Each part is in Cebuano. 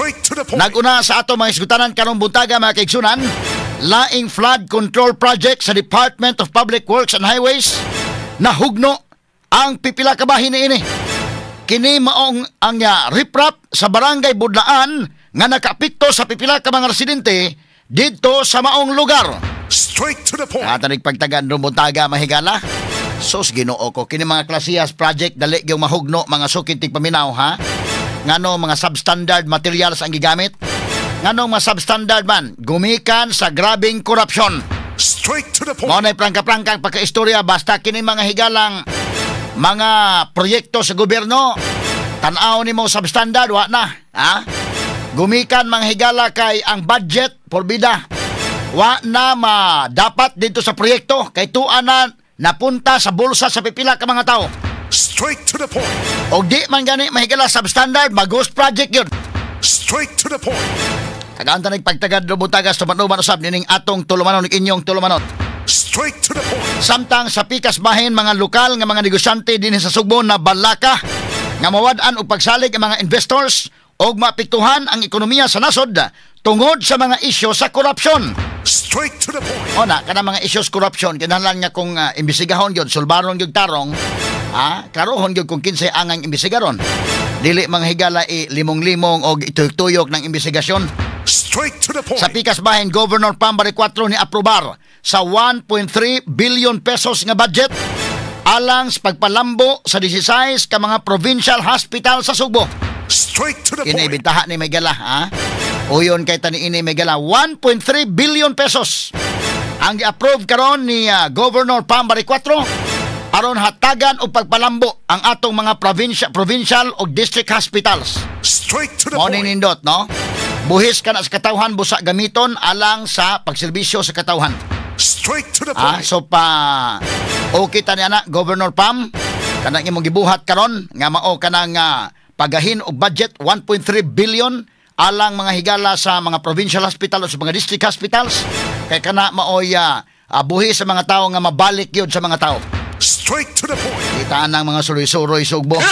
Straight to the point. Naguna sa ato mga isgutanan karong buntaga, mga kaigsunan, laing flood control project sa Department of Public Works and Highways, nahugno ang pipila ka bahin niini. Kini maong ang riprap sa Barangay Budlaan nga nakaapekto sa pipila ka mga residente didto sa maong lugar. Straight to the point. Atanig pagtagan rong buntaga, mahigala. Sus, Ginoo ko, kini mga klasiyas project dali gyud mahugno, mga sukit tigpaminaw, ha. Ngano mga substandard materials ang gigamit? Ngano mga substandard man gumikan sa grabeng korupsyon. Straight to the point. Mao na'y prangka-prangkang pagkaistorya, basta kini mga higalang mga proyekto sa gobyerno, tan-aw nimo substandard, wa na, ha? Gumikan, mga higala, kay ang budget porbida wa na ma dapat dito sa proyekto kay tuwa na napunta sa bulsa sa pipila ka mga tao. Straight to the point. Og di man gani, mahigala, substandard, mag-ghost project yun. Straight to the point. Tagaan ta pagtagad rubutagas tumanuban usab nining atong tulumanon, inyong tulumanon. Straight to the point. Samtang sa pikas bahin, mga lokal nga mga negosyante dinhi sa Sugbo na balaka nga mawad-an og pagsalig ang mga investors og maapektuhan ang ekonomiya sa nasod tungod sa mga isyu sa korupsyon. Straight to the point. O na, kanang mga issues corruption, kinahanglan nga kung imbestigahon gyud, sulbaron gyud tarong, karohon gyud kung kinsay angang imbestigaron. Dili mga higala i limong-limong og ituyok-tuyok ng imbestigasyon. Straight to the point. Sa pikas bahin, Governor Pam Baricuatro ni aprobar sa 1.3 billion pesos nga budget alang sa pagpalambo sa 16 ka mga provincial hospital sa Sugbo. Straight to the point. Kinibintaha ni Megala, ha? Uyon kay tani ini Megala, 1.3 billion pesos ang gi-approve karon ni Governor Pam Baricuatro aron hatagan og pagpalambo ang atong mga provincial o district hospitals. Straight to the Mao ni point. nindot, no? Buhis ka na sa katawhan busa gamiton alang sa pagserbisyo sa katawhan. Straight to the Ah, point. so pa okay ta ni ana, Governor Pam, kanang imong gibuhat karon nga mao kanang pagahin og budget 1.3 billion alang, mga higala, sa mga provincial hospital o sa mga district hospitals kay kana maoy buhi sa mga tao nga mabalik gyud sa mga tao. Straight to the point. Kitaan ang mga suroy-suroy Sugbo.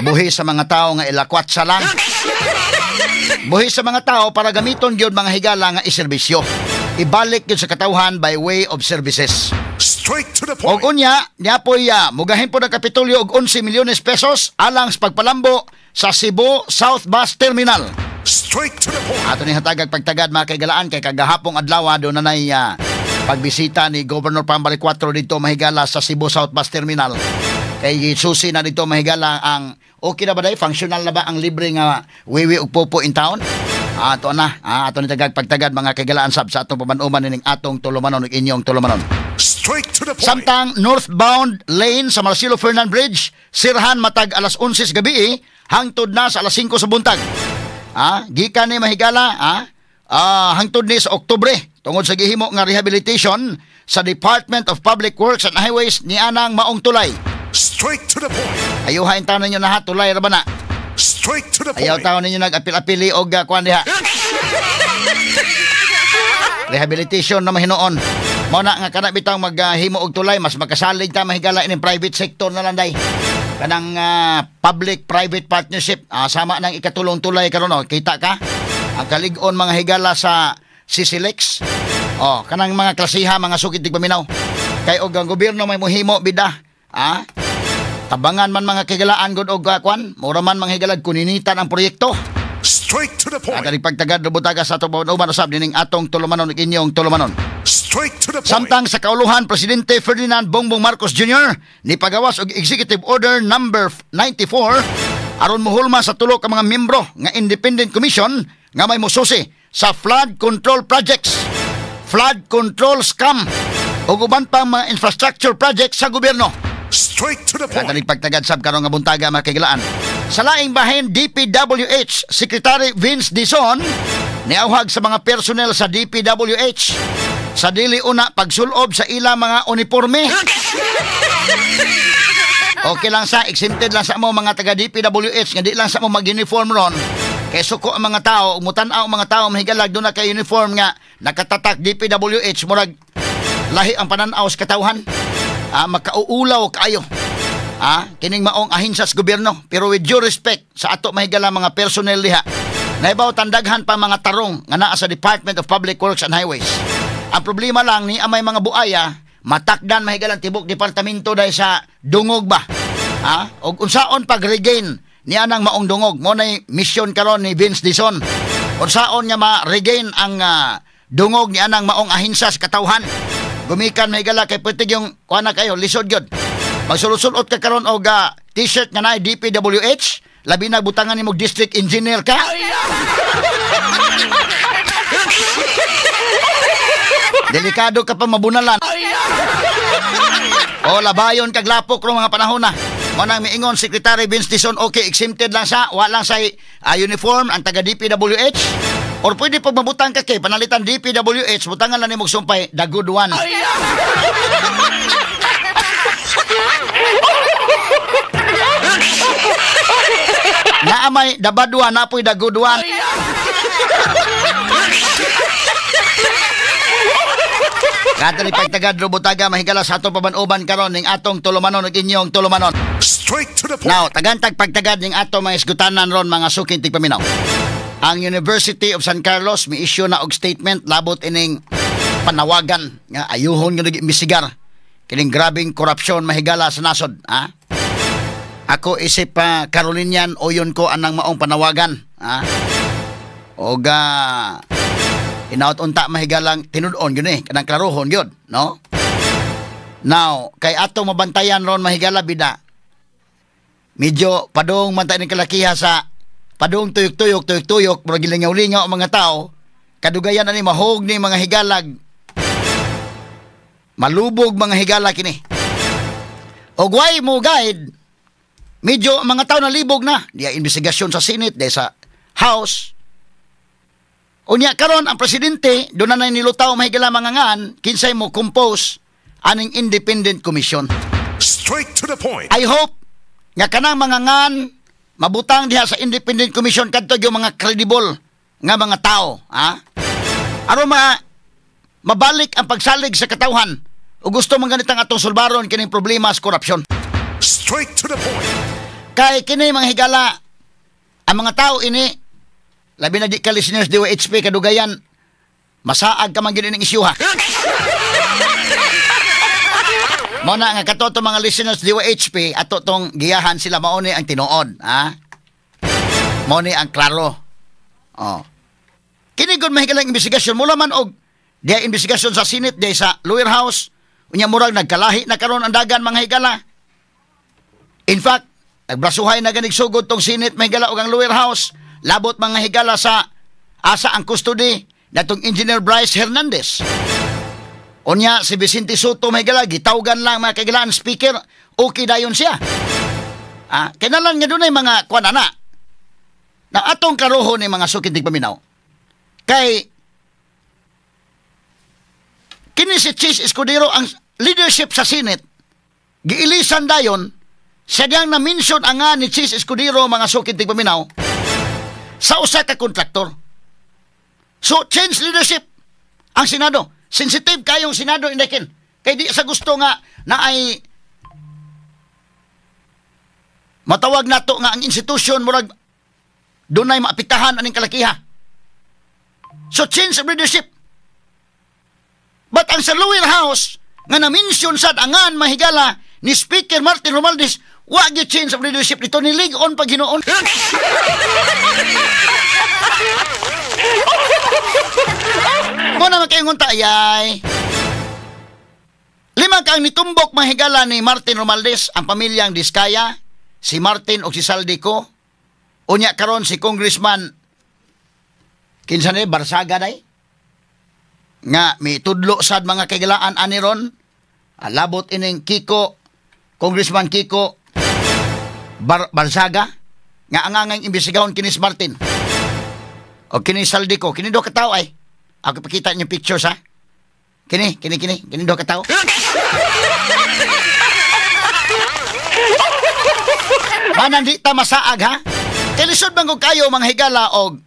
Buhi sa mga tao nga ilakwat sa lang. Buhi sa mga tao para gamiton gyud, mga higala, nga iserbisyo. Ibalik gyud sa katawhan by way of services. Straight to the Og point. unya, niapoy mugahin po ng Kapitolyo og 11 milyones pesos alang sa pagpalambo sa Cebu South Bus Terminal. Straight to the point. Ato ni hatagag pagtagad, mga kaigalaan, kay kagahapong adlaw do nanay pagbisita ni Governor Pam Baricuatro dito, mahigala, sa Cebu South Bus Terminal. Kay susi na dito, mahigala, ang okay na ba day, functional na ba ang libre nga wiwi ug popo in town? Ato na, ato ni tagag pagtagad, mga kaigalaan, sab sa atong paman-uman nining atong tulumanon ug inyong tulumanon. Straight to the point. Samtang northbound lane sa Marcelo Ferdinand Bridge, sirhan matag alas 11 sa gabi hangtod na sa alas 5 sa buntag. Gikan ni, mahigala, hangtod ni sa Oktubre tungod sa gihimo nga rehabilitation sa Department of Public Works and Highways ni anang maong tulay. Straight to the point. Ayuhain taon ninyo na ha, tulay ra ba na? Straight to the point. Ayaw taon ninyo nag-apil-apili og kuan diha. Rehabilitation na mahinuon. Mao na nga kana bitaw maghimo og tulay, mas makasalig ta, mahigala, ining private sector na lang day. Kanang public private partnership, sama nang ikatulong tulay karon, oh, kita ka? Ang kalig-on, mga higala, sa CCLEX. Oh, kanang mga klasiha, mga sukit tigpaminaw. Kay og ang gobyerno may muhimo bida, tabangan man, mga kigalaan gud og kwan, mura man, mga higalag, kuninitan ang proyekto. Straight to the point. At pagtagad rubutaga sa atong uban usab nining atong tulumanon ug inyong tulumanon. Straight to the point. Samtang sa kauluhan, Presidente Ferdinand Bongbong Marcos Jr. ni pagawas og Executive Order number 94 aron muhulma sa tulo ka mga miyembro nga Independent Commission nga may mususi sa flood control projects, flood control scam ug uban pang mga infrastructure projects sa gobyerno. Straight to the point. Katanig pagtagad sab karong nga buntaga, mga kagilaan. Sa laing bahin, DPWH Secretary Vince Dizon niauhag sa mga personnel sa DPWH sa dili una pagsulob sa ilang mga uniforme. Okay lang sa, exempted lang sa mo mga taga DPWH nga di lang sa mo mag-uniform ron. Kay suko ang mga tao, mutan-aw ang mga tao, mahigalag, doon na kay uniform nga nakatatak DPWH, murag lahi ang pananaw sa katawhan. Makauulaw kaayo. Ah, kining maong ahensiya sa gobyerno, pero with due respect sa ato, mahigala, mga personnel diha. Naibaw tandaghan pa mga tarong nga naa sa Department of Public Works and Highways. Ang problema lang ni amay mga buaya, matakdan, mahigalang, tibok departamento dahil sa dungog ba. Ha? Og unsaon pag-regain niya nang maong dungog? Mao nay mission karon ni Vince Dizon. Unsaon nga ma-regain ang dungog ni anang maong ahensiya sa katawhan? Gumikan, mahigala, kay pwede yung kuha na kayo, lisod gyud. Magsulot-sulot ka karon og t-shirt nga naay DPWH, labi na butangan nimo district engineer ka. Delikado ka pa mabunalan. O labayon kag lapok rong mga panahon na. Mo nang miingon Secretary Vince Dizon, okay, exempted lang sa, wa lang sa uniform ang taga DPWH. Or pwede pag mabutang ka kay panalitan DPWH, butangan lang nimo sumpay the good one. Naamay the bad one, napoy the good one. Kada ni pagtagad Butaga, mahigala, sa atong paban-uban karon ning atong tulumanon ug inyong tulumanon. Straight to the point. Now, tagantag pagtagad ning atong mga isgutanan ron, mga suking tigpaminaw. Ang University of San Carlos mi issue na og statement labot ining panawagan nga ayuhon nga nag-imbestigar kining grabeng korupsyon, mahigala, sa nasod, ha? Ako isip pa Carolinian, uyon ko anang maong panawagan, ha? Og inaot unta, mahigalang, tinud-on yun eh, kanang klarohon yun, no? Now, kay ato mabantayan ron, mahigala, bida. Medyo padung man tayo ng kalakiha sa padung tuyok-tuyok, tuyok-tuyok, murag gilingaw-lingaw ang mga tao, kadugayan na ni mahog ni mga higalag, malubog mga higala kini. Og why mo guide, medyo mga tao nalibog na, diya investigasyon sa Senate, diya sa House. Unya karon ang presidente doon na nilutaw, mahigala, mga ngan kinsay mo compose aning independent commission. Straight to the point. I hope nga kanang mga ngan mabutang diha sa independent commission kadto yung mga credible nga mga tao, ha? Aron mabalik ang pagsalig sa katawhan o gusto man ganitang atong sulbaron kining problema sa korupsyon. Straight to the point. Kay kini, mga higala, ang mga tao ini, labi na di ka listeners DYHP, kadugayan masaag ka man gid ning isyuha. Mao na nga kato to mga listeners DYHP, ato tong giyahan sila, mao ni ang tinuod, ha? Mao ni ang klaro. Oh. Kini gud, mahigala, investigasyon mula man og diha investigasyon sa Senate, diha sa lower house, unya murag nagkalahi na karon ang dagan, mga higala. In fact, nagbrasuhay na ganig sugod tong Senate, mahigala, og ang lower house labot, mga higala, sa asa ang custody natong Engineer Bryce Hernandez. Unya si Vicente Sotto, mahigala, gitawgan lang, mga kagilaan, speaker, okay dayon siya. Ah, kinalan nga dunay mga kuan ana. Na atong karoho ni mga suking tigpaminaw. Kay kini si Chiz Escudero, ang leadership sa Senate giilisan dayon sa diyang na-mention ang nga ni Chiz Escudero, mga suking tigpaminaw, sa usa ka kontraktor. So change leadership ang Senado. Sensitive kayong Senado indekin. Kay di sa gusto nga na ay matawag nato nga ang institusyon murag dunay maapektahan aning kalakiha. So change of leadership. But ang sa lower house nga na-mention sad angan, mahigala, ni Speaker Martin Romualdez, wa gyud change of leadership dito ni lig-on pag hinuon. Mo naman kayong unta ayay. Lima kang nitumbok, mahigala, ni Martin Romualdez, ang pamilyang Diskaya, si Martin o si Zaldy Co. Unya karon si Congressman kinsa ni Barsaga day nga mitudlo sad, mga kagilaan, ani ron labot ining Kiko, Congressman Kiko Barsaga nga angangang imbestigahon kini si Martin o kini Zaldy Co. Kini do ka tawo ay ako pakita niyo pictures, ha. Kini kini kini kini do ka tawo. Manan di ta masaag, ha. Kay lisod man kung kayo, mga higala, og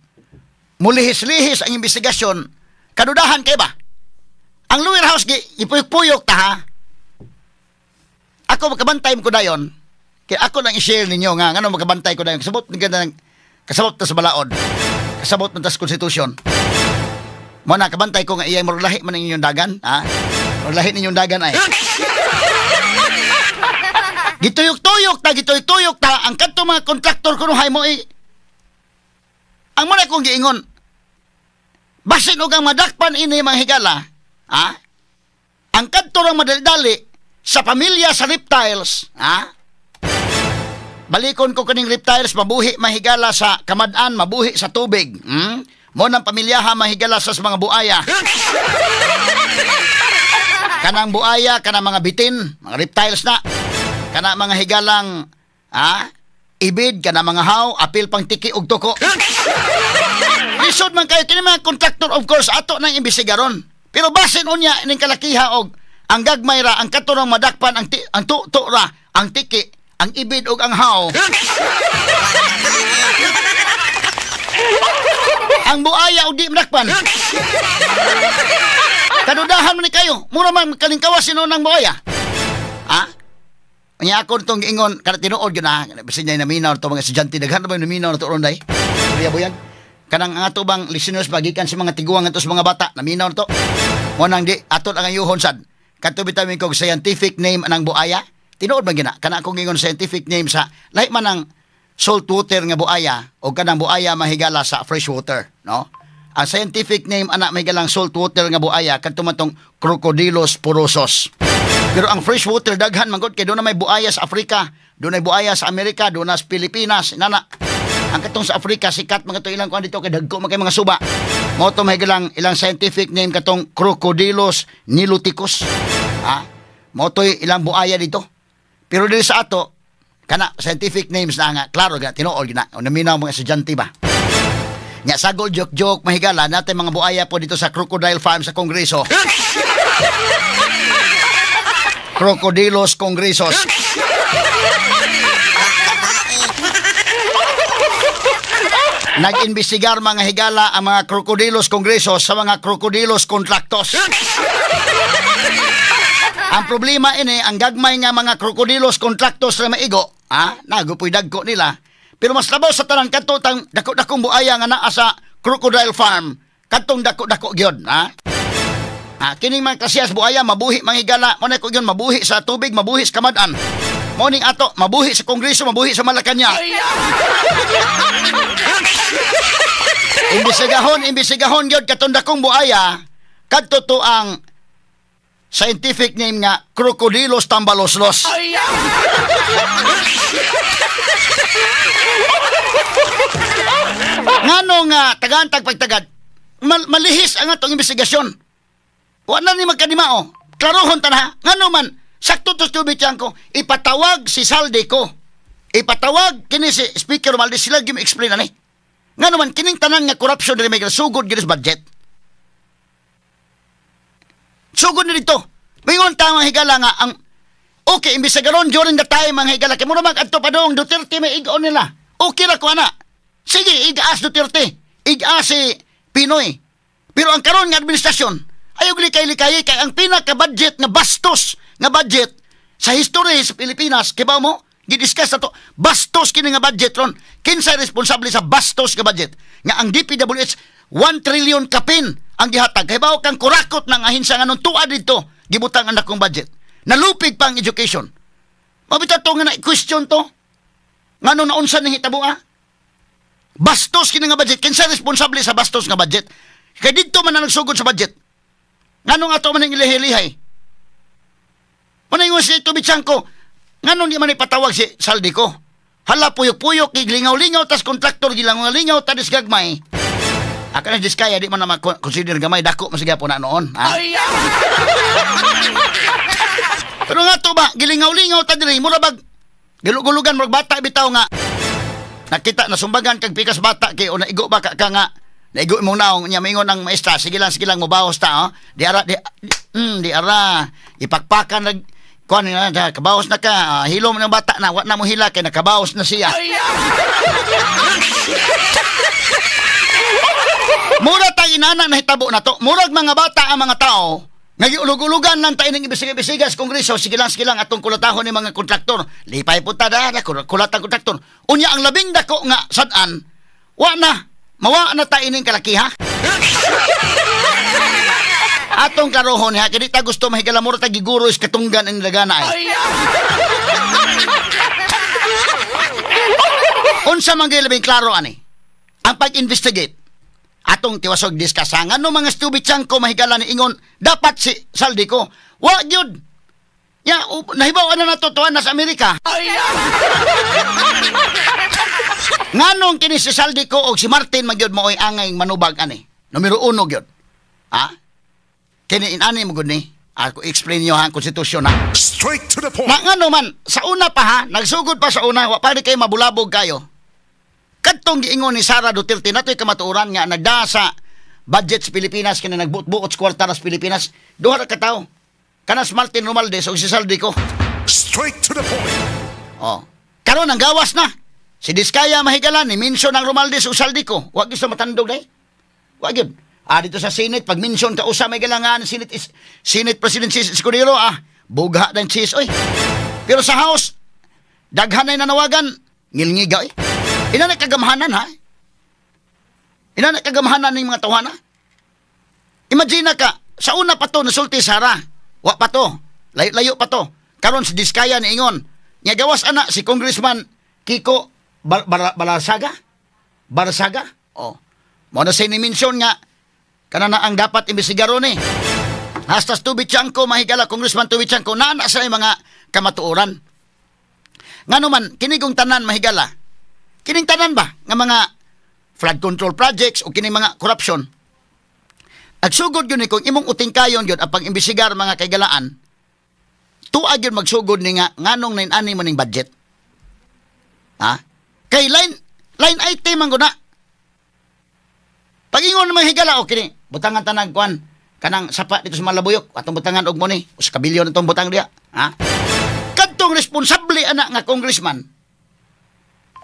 mulihis-lihis ang investigasyon, kadudahan kay ba? Ang lower house gi ipuyok-puyok ta, ha. Ako makabantay ko dayon. Kaya ako lang i-share ninyo nga ngano makabantay ko na kasabot ni ganda kasabot ta sa balaod. Kasabot man ta sa konstitusyon. Mo na kabantay ko nga iyay murag lahi man inyong dagan, ha? Murag lahi ninyong dagan ay. Gituyok-tuyok ta ang kadto mga kontraktor kunuhay mo eh. Ang muna kong giingon, basin og ang madakpan ini mga higala, ha? Ang kadto rang madaldali sa pamilya sa reptiles, ha? Balikon ko kaning reptiles, mabuhi mahigala sa kamad-an, mabuhi sa tubig. Hmm? Mo nang pamilyaha mahigala sa mga buaya. Kanang buaya, kanang mga bitin, mga reptiles na. Kana mga higalang, ha? Ibid, kana mga haw, apil pang tiki og tuko. Lisod man kayo, kini mga contractor of course, ato nang imbestigaron. Pero basin unya ning kalakiha og ang gagmay ra, ang katurang madakpan, ang tuto ra, ang tiki, ang ibid og ang haw. Ang buaya og di madakpan. Kadudahan man ni kayo, mura man kalingkawas sino ng buaya. Ha? Nya ako tong giingon kada tinuod gyud na, bisin niya naminaw to mga estudyante, daghan na ba naminaw na to ron day? Kuya Boyan. Kanang ang ato bang listeners bagikan sa mga tiguang ato sa mga bata, naminaw na to. Mo nang di ato ang ayuhon sad. Kadto bitaw kog scientific name anang buaya. Tinuod man gina kana akong giingon scientific name sa lahi man ang salt water nga buaya o kanang buaya mahigala sa fresh water, no? Ang scientific name ana mahigalang salt water nga buaya kadto man tong Crocodylus porosus. Pero ang fresh water daghan man gud kay doon na may buaya sa Africa, doon ay buaya sa Amerika, doon na sa Pilipinas, nana. Ang katong sa Africa sikat man kadto ilang kuan dito kay dagko man kay mga suba. Mao to mahigalang ilang scientific name katong Crocodylus niloticus. Ha? Mao to ilang buaya dito. Pero dili sa ato kana scientific names na nga klaro ga tinuod gina. O naminaw mga estudyante ba. Nya sagol joke-joke mahigala natin mga buaya po dito sa Crocodile Farm sa Kongreso. Crocodilos Congresos. Nag-imbestigar mga higala ang mga Crocodilos Congresos sa mga Crocodilos Contractos. Ang problema ini, ang gagmay nga mga Crocodilos Contractos na maigo, ha? Nagupoy dagko nila. Pero mas labaw sa tanan kadto tang dako-dakong buaya nga naa sa Crocodile Farm, kadtong dako-dako gyud, ha? Ha, kining mga klasiyas buaya mabuhi manghigala, mo na ko gyud mabuhi sa tubig, mabuhi sa kamad-an. Mo ning ato mabuhi sa Kongreso, mabuhi sa Malacañang. Imbestigahon gyud katong dakong buaya, kadto to ang scientific name nga Crocodylus tambaloslos. Ngano nga tagaan tag pagtagad, malihis ang atong investigasyon. Wa na ni magkanimao. Klarohon ta na. Ngano man sakto to tubig ko, ipatawag si Saldi ko. Ipatawag kini si Speaker Romualdez, sila gyud explain ani. Ngano man kining tanan nga corruption diri may sugod gyud sa budget. Sugod ni dito. Mingon ta mga higala nga ang okay imbestigaron during the time mga higala kay mura mag adto pa dong Duterte may igon nila. Okay ra ko ana. Sige, igas Duterte, igas si Pinoy. Pero ang karon nga administrasyon ayaw likay-likay kay ang pinaka-budget nga bastos nga budget sa history sa Pilipinas, kibaw mo, gidiscuss na to, bastos kini nga budget ron. Kinsay responsable sa bastos nga budget? Nga ang DPWH 1 trillion kapin ang gihatag. Kibaw kang kurakot ng ahensiya nga nung tuwa dito, gibutang ang dakong budget. Nalupig pa ang education. Mabita to nga na question to. Ngano naunsa ning hitabo ah? Bastos kini nga budget. Kinsay responsable sa bastos nga budget? Kay didto man ang nagsugod sa budget. Nganong ato man ang ilihilihay? Manayong si Tubichanko, nganong di man ipatawag si Saldi ko? Hala, puyok-puyok, giglingaw-lingaw, tas kontraktor, gilangaw-lingaw, tadis gagmay. Aka na diskaya, di man na consider gamay, dako masigya po na noon. Ha? Pero nga to ba, gilingaw-lingaw, tadiri, mura bag, gilugulugan, murag bata, bitaw nga, nakita, nasumbagan, kag pikas bata, kay, o naigo ba ka nga, naigo imong naong niya mingon ang maestra, sige lang mobawas ta, oh. Di ara di ara ipakpakan nag kuan na kabawas na ka, hilom ng bata na wa na mo hila kay nakabawas na siya. Mura tag inana nahitabo na to. Murag mga bata ang mga tao Nga giulog-ulugan lang tayo ng ibisiga-ibisiga sa Kongreso, sige lang, atong kulatahon ni mga kontraktor. Lipay po ta da, kulatang kontraktor. Unya ang labing dako nga sad-an, wa na, mawa na tayo ning kalakiha. Atong karohon ha, kaya di ta gusto mahigala mura ta giguro is katunggan ang lagana ay. Unsa man gyud labing klaro ani? Ang pag-investigate atong tiwasog diskasangan no mga stupid ko mahigala ni ingon dapat si Zaldy Co wa gyud. Ya nahibaw ana nato tuan na sa Amerika. Nganong kini si Zaldy Co og si Martin magyud maoy angay manubag ani? Numero 1 gyud. Ha? Kini inani mo gud ni. Ako explain niyo ha ang konstitusyon ha. Straight to the point. Na ngano man sa una pa ha, nagsugod pa sa una, wa pa di kay mabulabog kayo. Kadtong giingon ni Sara Duterte natoy kamatuoran nga nagdaa sa budget sa Pilipinas kini nagbuot-buot sa kwarta sa Pilipinas, duha ra ka tawo. Kanas Martin Romualdez ug si Zaldy Co. Straight to the point. Oh. Karon ang gawas na. Si Diskaya mahigala ni mention ang Romualdez ug Zaldy Co. Wa gyud sa matandog day. Wa gyud. Ah, dito sa Senate pag mention ka usa may galangan Senate is Senate President si Escudero bugha dan cheese oy. Pero sa House daghan ay nanawagan ngilngiga oy. Ina na kagamhanan ha. Ina na kagamhanan ning mga tawhana. Imagine na ka sa una pa to nasulti Sara. Wa pa to. Layo-layo pa to. Karon si Diskaya ni ingon. Nya gawas ana si Congressman Kiko Barsaga. Barsaga? Oh. Mo na siya ni-mention nga kana na ang dapat imbestigaron ni. Hasta Toby Tiangco mahigala Congressman Toby Tiangco naa na sa mga kamatuoran. Ngano man kini kong tanan mahigala. Kining tanan ba nga mga flood control projects o kining mga corruption? Nagsugod yun ni kung imong utingkayon yun ang pag-imbestigar mga kaigalaan, tuag yun magsugod ni nga nganong nainani mo ning budget. Ha? Kay line item ang guna. Pag-ingon mga higala, o kini, butangan tanag kuan, kanang sapa dito sa Malabuyok, atong butangan og mo ni, usa ka bilyon atong butang diya. Ha? Kadtong responsable ana nga congressman,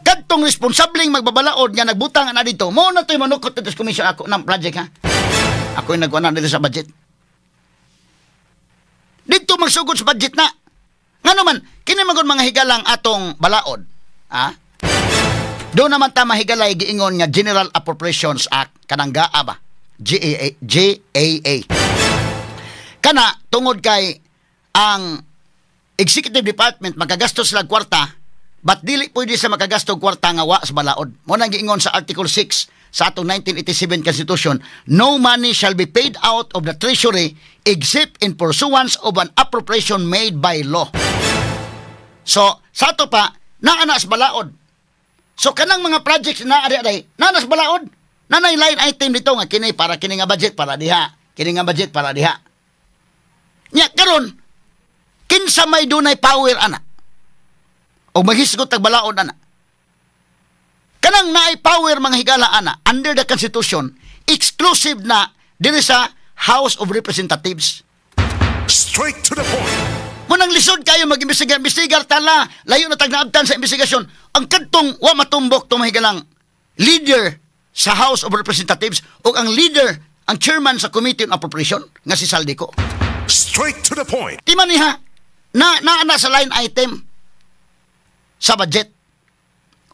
kadtong responsableng magbabalaod nga nagbutang ana dito, mo na to'y manukot dito sa commission ako ng project ha. Ako yung nagkuha na dito sa budget. Dito magsugod sa budget na. Nga naman, kini magod mga higalang atong balaod. Ha? Doon naman ta mahigalay giingon nga General Appropriations Act, kanang GAA ba? GAA, GAA. Kana, tungod kay ang Executive Department makagastos lag kwarta, but dili pwede sa makagasto kwarta nga wa sa balaod. Mo nang giingon sa Article 6 sa atong 1987 Constitution, no money shall be paid out of the Treasury except in pursuance of an appropriation made by law. So, sa ato pa, naa na sa balaod. So, kanang mga projects na ari-ari, naa na sa balaod. Nanay line item dito nga kini para kini nga budget para diha, kini nga budget para diha. Nya karon kinsa may dunay power ana? O maghisgot tag balaod ana? Kanang naay power mga higala ana under the Constitution, exclusive na diri sa House of Representatives. Straight to the point. Munang lisod kayo mag-imbestigar, imbestigar tala, layo na tagnaabtan sa investigasyon. Ang kadtong wa matumbok tong mahigalang leader sa House of Representatives o ang leader, ang chairman sa Committee on Appropriation nga si Zaldy Co. Straight to the point. Di man niya na na sa line item sa budget.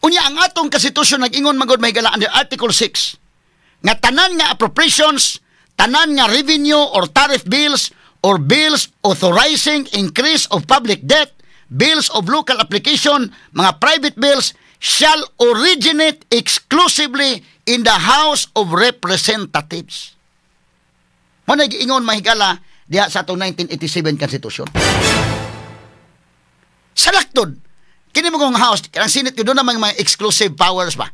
Unya ang atong konstitusyon nag-ingon magod mahigala under Article 6 nga tanan nga appropriations, tanan nga revenue or tariff bills or bills authorizing increase of public debt, bills of local application, mga private bills shall originate exclusively in the House of Representatives. Mo nag-ingon mahigala diha sa atong 1987 Constitution. Sa laktod, kini mo kong House, kanang Senate yun doon namang mga exclusive powers ba?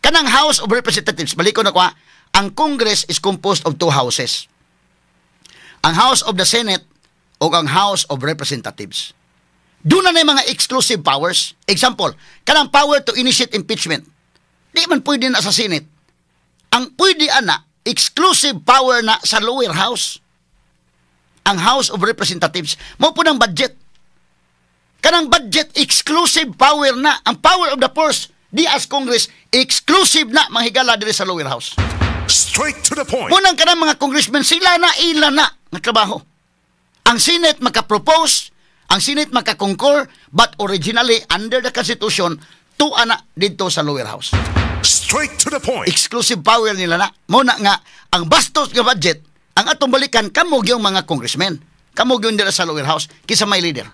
Kanang House of Representatives, balik ko na kwa, ang Congress is composed of two houses. Ang House of the Senate o ang House of Representatives. Doon na mga exclusive powers. Example, kanang power to initiate impeachment. Di man pwede na sa Senate. Ang pwede ana, exclusive power na sa lower house. Ang House of Representatives. Mo po ng budget. Kanang budget, exclusive power na. Ang power of the purse, di as Congress, exclusive na manghigala diri sa lower house. Straight to the point. Munang kanang mga congressmen, sila na, ila na. nga trabaho. Ang Senate maka-propose, ang Senate maka-concur, but originally under the Constitution, tuwa na dito sa lower house. Straight to the point. Exclusive power nila na. Muna nga, ang bastos nga budget, ang atong balikan, kamo yung mga congressmen. Kamo yung dira sa lower house, kisa may leader.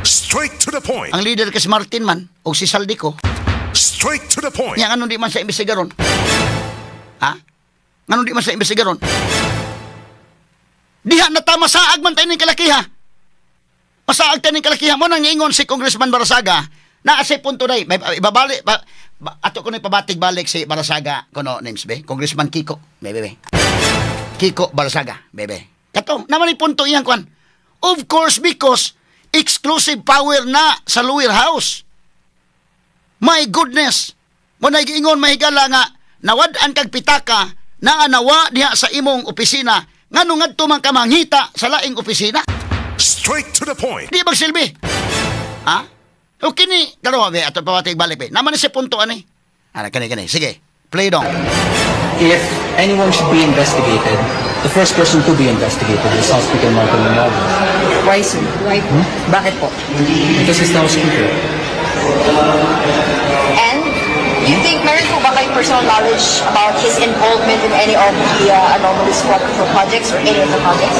Straight to the point. Ang leader kay si Martin man, o si Zaldy Co. Straight to the point. Nya, anong di man sa imbestigaron? Ha? Nganong di man sa imbestigaron? Diha na ta masaag man tayo ng kalakiha. Masaag tayo ng kalakiha. Mo nang ingon si Congressman Barasaga, naa say punto day. May, ibabalik, ba, ba, ato ko na ipabatig balik si Barasaga, kuno names be, Congressman Kiko, bebe, be. Kiko Barasaga, bebe. Kato, naman ni punto iyang kwan. Of course, because exclusive power na sa lower house. My goodness! Mo na giingon, mahigala, nga nawad-an kag pitaka na nawa diha sa imong opisina, ngano ngadto man ka manghita sa laing opisina? Straight to the point. Di magsilbi. Ha? O kini, karo be ato pabatig balik be. Naman ni siya punto ani. Ana kani kani. Sige. Play dong. If anyone should be investigated, the first person to be investigated is House Speaker Martin Romualdez. Why, sir? Why? Bakit po? Because he's now Speaker. And you think meron po ba kayong personal knowledge about his involvement in any of the anomalous flood control projects or any of the projects?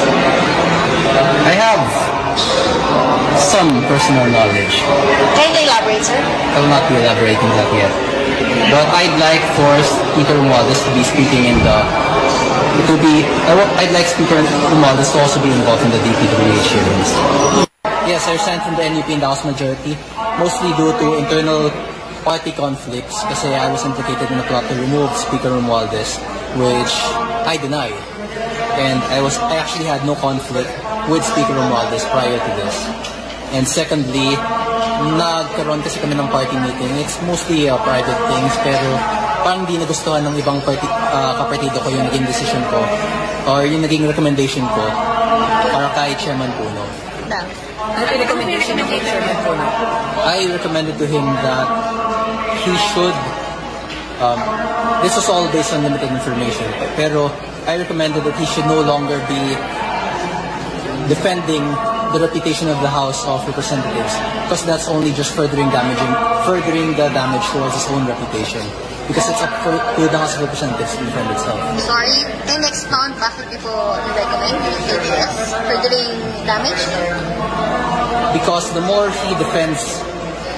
I have some personal knowledge. Can you elaborate, sir? I will not be elaborating that yet. But I'd like for Speaker Romualdez to be speaking in the to be I wa- I'd like Speaker Romualdez to also be involved in the DPWH hearings. Yes, I resigned from the NUP in the House majority, mostly due to internal party conflicts kasi I was implicated in a plot to remove Speaker Romualdez, which I deny. And I actually had no conflict with Speaker Romualdez prior to this. And secondly, nagkaroon kasi kami ng party meeting. It's mostly private things, pero parang hindi nagustuhan ng ibang kapartido ko yung naging decision ko or yung naging recommendation ko para kay Chairman Puno. Ano yung recommendation ng kay Chairman Puno? I recommended to him that he should, this was all based on limited information, pero I recommended that he should no longer be defending the reputation of the House of Representatives because that's only just furthering the damage towards his own reputation, because it's up to the House of Representatives to defend itself. Sorry, can you expound bakit niyo po recommend yung KDS? Furthering damage? Because the more he defends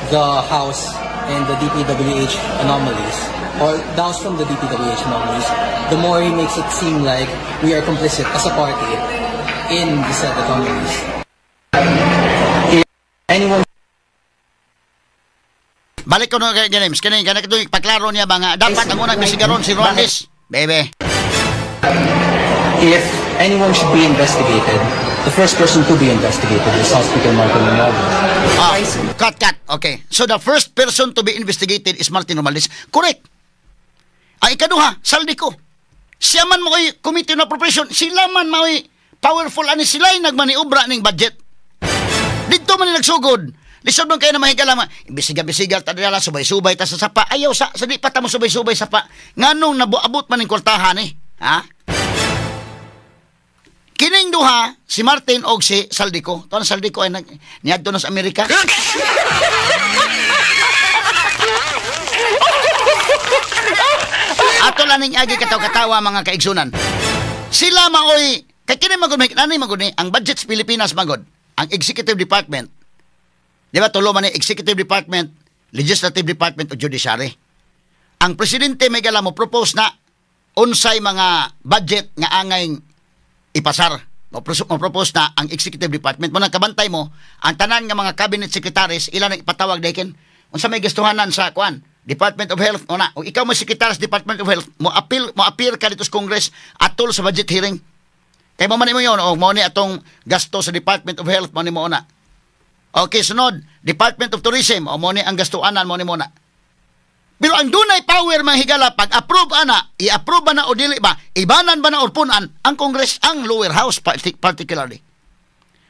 the House and the DPWH anomalies, or the House from the DPWH anomalies, the more he makes it seem like we are complicit as a party in the said anomalies. If anyone Balik ko no kay James. Kani kani kato paklaro niya ba nga dapat ang unang imbestigaron si Romualdez. Bebe. If anyone should be investigated, the first person to be investigated is House Speaker Martin Romualdez. Ah, cut, cut. Okay. So the first person to be investigated is Martin Romualdez. Correct. Ang ikaduha, Zaldy Co. Siya man mo'y Committee on Appropriation, sila man mo'y powerful ani, sila ay nagmaniobra ning budget. Dito man ni nagsugod. Lisod man kayo na mahigala ma. Imbestiga-imbestiga ta dala, subay-subay ta sa sapa. Ayaw sa di pa ta mo subay-subay sa pa. Nganong nabuabot man ning kwartahan eh. Ha? Kining duha, si Martin og si Zaldy Co. To ang Zaldy Co ay nag niadto na sa Amerika. Ato lang ning agi kataw-katawa, mga kaigsunan. Sila maoy kay kini magud may nani magud ni ang budget sa Pilipinas magud. Ang executive department. Di ba tulo man ni: executive department, legislative department o judiciary. Ang presidente may gala mo propose na unsay mga budget nga angay ipasar. Mo propose na ang executive department. Mo nang kabantay mo, ang tanan nga mga cabinet secretaries ila nang ipatawag dayken. Unsa may gastuhanan sa kuan? Department of Health o na. O ikaw mo secretary sa Department of Health, mo appeal ka dito sa Congress atol sa budget hearing. Kay mo man mo yon o mo ni atong gasto sa Department of Health mo ni mo na. Okay, sunod, Department of Tourism o mo ni ang gastuanan mo ni mo na. Pero ang dunay power, mga higala, pag approve ana, i-approve ba na o dili ba, ibanan ba na or punan ang Congress, ang lower house particularly.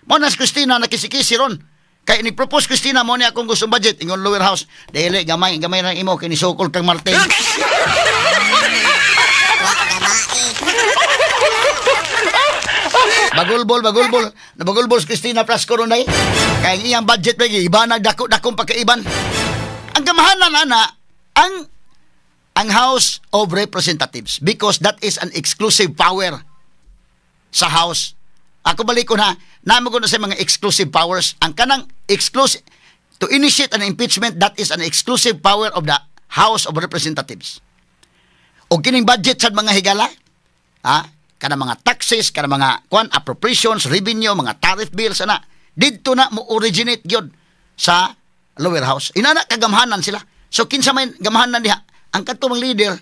Mo na si Cristina nakisikisi ron. Kay ni propose Cristina mo ni akong gustong budget ingon lower house, dili, gamay gamay ra imo kini sukol kang Martin. Bagulbol, bagulbol. Nabagulbol si Cristina Frasco ron ay. Kaya ang iyang budget lagi, iba nagdako-dakong pagkaiban. Ang gamahanan ana, ang House of Representatives because that is an exclusive power sa House. Ako balik ko na, namo ko na sa mga exclusive powers. Ang kanang exclusive, to initiate an impeachment, that is an exclusive power of the House of Representatives. O kining budget sa mga higala, ha? Kana mga taxes, kana mga kwan, appropriations, revenue, mga tariff bills, ana, didto na mo originate gyud sa lower house. Inana kagamhanan sila. So kinsa may gamhanan diha? Ang katong leader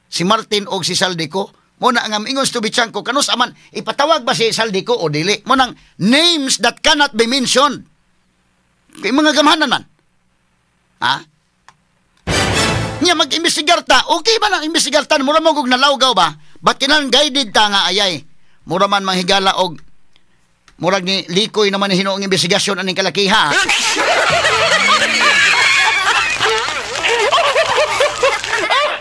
si Martin og si Zaldy Co. Mo na nga ingon si Toby Tiangco, kanus aman ipatawag ba si Zaldy Co o dili? Mo nang names that cannot be mentioned. Kay mga gamhanan man. Ha? Nya mag-imbestigar ta, okay ba nang imbestigar ta? Mura mo og nalawgaw ba? But kinahanglan guided ta nga ayay. Mura man manghigala og murag ni likoy naman ni hinuong investigasyon aning kalakiha.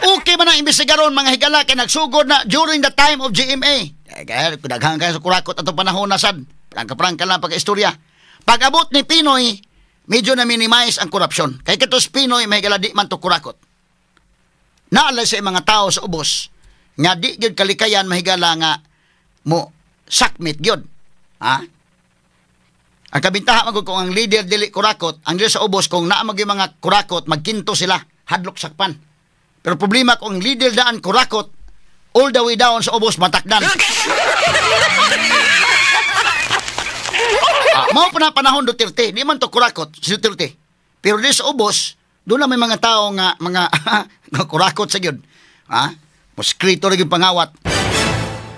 Okay man ang imbestigaron mga higala kay nagsugod na during the time of GMA. Kaya daghan kayo sa kurakot atong panahon na sad. Prangka-prangka lang pagka-istorya. Pag-abot ni Pinoy, medyo na minimize ang korupsyon. Kay katos Pinoy, may higala di man to kurakot. Naalay sa mga tao sa ubos nga di gyud kalikayan mahigala nga mo sakmit gyud. Ha? Ang kabintaha magud kung ang leader dili kurakot, ang leader sa ubos kung naa magyud mga kurakot magkinto sila, hadlok sakpan. Pero problema kung ang leader daan kurakot, all the way down sa ubos matakdan. Mao pa na panahon Duterte, di man to kurakot si Duterte. Pero di sa ubos, doon na may mga tao nga mga kurakot sa gyud. Ha? Moskrito ra gyud pangawat.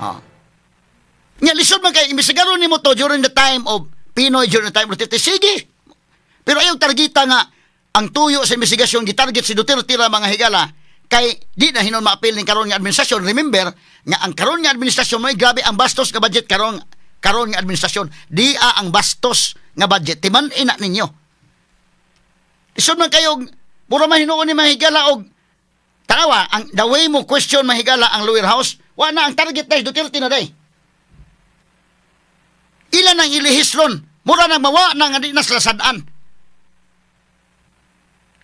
Ha. Nya lisod man kay imbestigaron nimo to during the time of Pinoy, during the time of Duterte. Sige. Pero ayaw targeta nga ang tuyo sa investigasyon gitarget si Duterte ra mga higala kay di na hinon maapil ning karon nga administrasyon. Remember nga ang karon nga administrasyon may grabe ang bastos nga budget karon karon nga administrasyon. Di a ang bastos nga budget timan ina ninyo. Lisod man kayo mura man hinuon ni mga higala og tanawa ang the way mo question mahigala ang lower house, wa na ang target na Duterte na day. Ilan ang ilihis ron? Mura nang mawa na nga di na sila sad-an.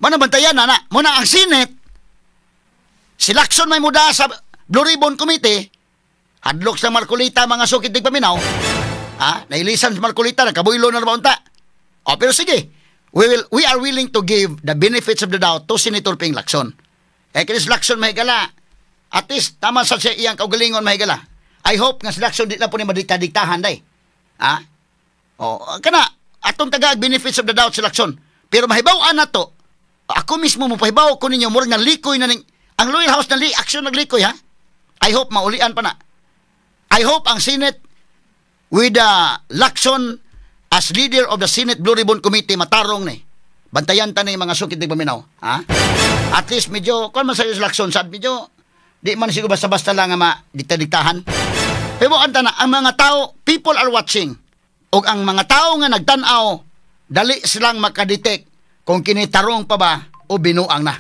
Mana bantayan na na. Muna ang Senate, si Lacson may muda sa Blue Ribbon Committee, hadlok sa Marcolita mga sukit di paminaw. Ha? Nailisan sa Marcolita, nagkabuylo na ba unta? O, pero sige, we are willing to give the benefits of the doubt to Senator Ping Lacson. Eh, kinis Lacson mahigala. At least, tama sa siya iyang kaugalingon mahigala. I hope nga si Lacson di lang po ni madikta-diktahan day. Ha? O, kana, atong tagag benefits of the doubt si Lacson. Pero mahibaw-an na to, ako mismo mo pahibaw ko ninyo, murag nalikoy na ning, ang lower house na li, action naglikoy, ha? I hope maulian pa na. I hope ang Senate with Lacson as leader of the Senate Blue Ribbon Committee matarong ni. Bantayan ta ni mga sukit di paminaw, ha? At least medyo, kung man sa Lacson, sad medyo, di man siguro basta-basta lang nga madikta-diktahan. Pero anta na, ang mga tao, people are watching. O ang mga tao nga nagtan-aw, dali silang makadetect kung kinitarong pa ba o binuang na.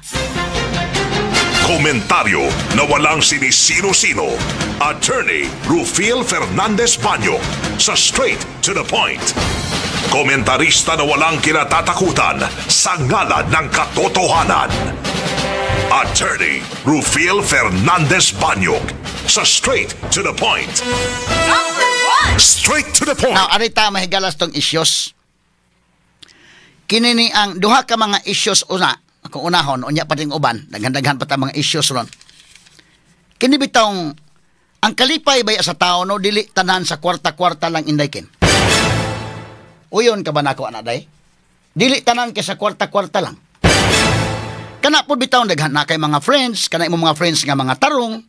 Komentaryo na walang sinisino-sino. Attorney Rufil Fernandez Banyo sa Straight to the Point. Komentarista na walang kinatatakutan sa ngalan ng katotohanan. Attorney Rufil Fernandez Banyok sa Straight to the Point. Straight to the Point. Now, arita mahigalas tong issues. Kini ni ang duha ka mga issues una, kung unahon, unya pa ting uban, daghan-daghan pa ta mga issues ron. Kini bitong ang kalipay baya sa tao no dili tanan sa kwarta-kwarta lang indaykin. Uyon ka ba nako ana day? Dili tanan kay sa kwarta-kwarta lang. Kana pud bitaw daghan na kay mga friends, kana imong mga friends nga mga tarong,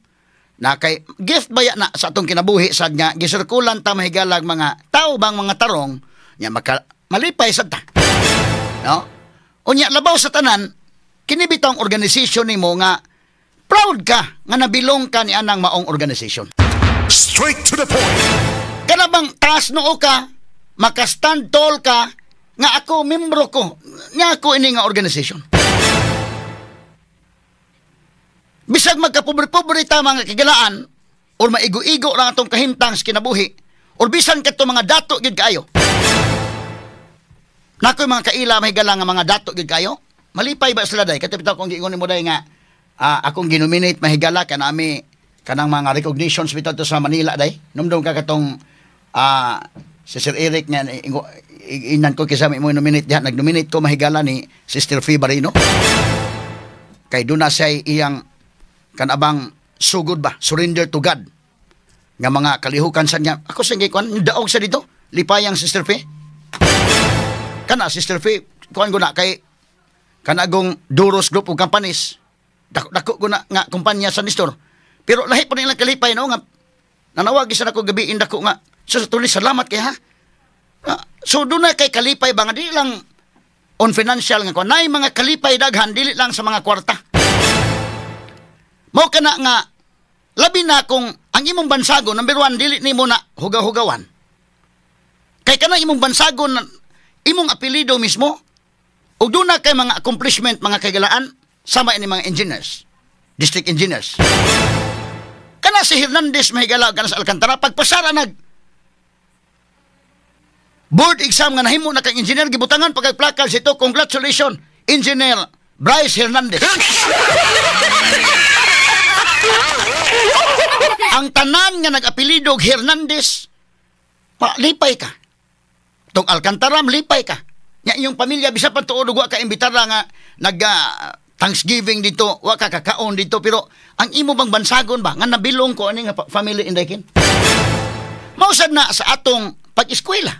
na kay gift baya na sa atong kinabuhi sad nga gisirkulan ta mahigalag mga tao bang mga tarong nya maka malipay sad ta. No? Unya labaw sa tanan, kini bitawng organization nimo nga proud ka nga nabilong ka ni anang maong organization. Straight to the point. Kana bang taas noo ka, maka-stand tall ka nga ako membro ko, nga ako ini nga organization. Bisag magkapobre-pobre ta mga kagilaan or maigo-igo lang atong kahimtang sa kinabuhi Or bisan kadto mga dato gyud kaayo. Nakoy mga kaila mahigala nga mga dato gyud kayo. Malipay ba sila day? Kato bitaw kung giingon nimo day nga akong ginominate mahigala kanami kanang mga recognitions bitaw to sa Manila day. Numdum ka katong si Sir Eric nga inan ko kaysa mo nominate diha, nagnominate ko mahigala ni Sister Fee Barino. Kay doon na siya iyang kanabang sugod ba, surrender to God. Nga mga kalihukan sa niya. Ako sa gikuan, daog sa dito. Lipayang Sister Fee. Kana Sister Fee, kuan ko na kay kanagong Duros Group of Companies. Dako, dako ko na nga kumpanya sa Nestor. Pero lahi pa nilang kalipay no nga nanawag isa nako gabi dako nga so sa tuloy salamat kay ha. So doon na kay kalipay ba nga di lang on financial nga kuan nay mga kalipay daghan dili lang sa mga kwarta. Mao kana nga labi na kung ang imong bansagon number 1 dili nimo na hugaw-hugawan. Kay kanang imong bansagon imong apelyido mismo ug doon na kay mga accomplishment mga kaigalaan sama ini mga engineers, district engineers. Kana si Hernandez mahigala kana sa Alcantara pagpasara nag board exam nga nahimo na kang engineer gibutangan pagkag placard ito, congratulations Engineer Bryce Hernandez. Ang tanan nga nag-apelyido og Hernandez, lipay ka. Tong Alcantara, lipay ka. Nya inyong pamilya bisan pa tuod wa ka imbitara nga nag Thanksgiving dito, wa ka kakaon dito, pero ang imo bang bansagon ba nga nabilong ko ani nga family indaykin? Mausad na sa atong pag-eskwela.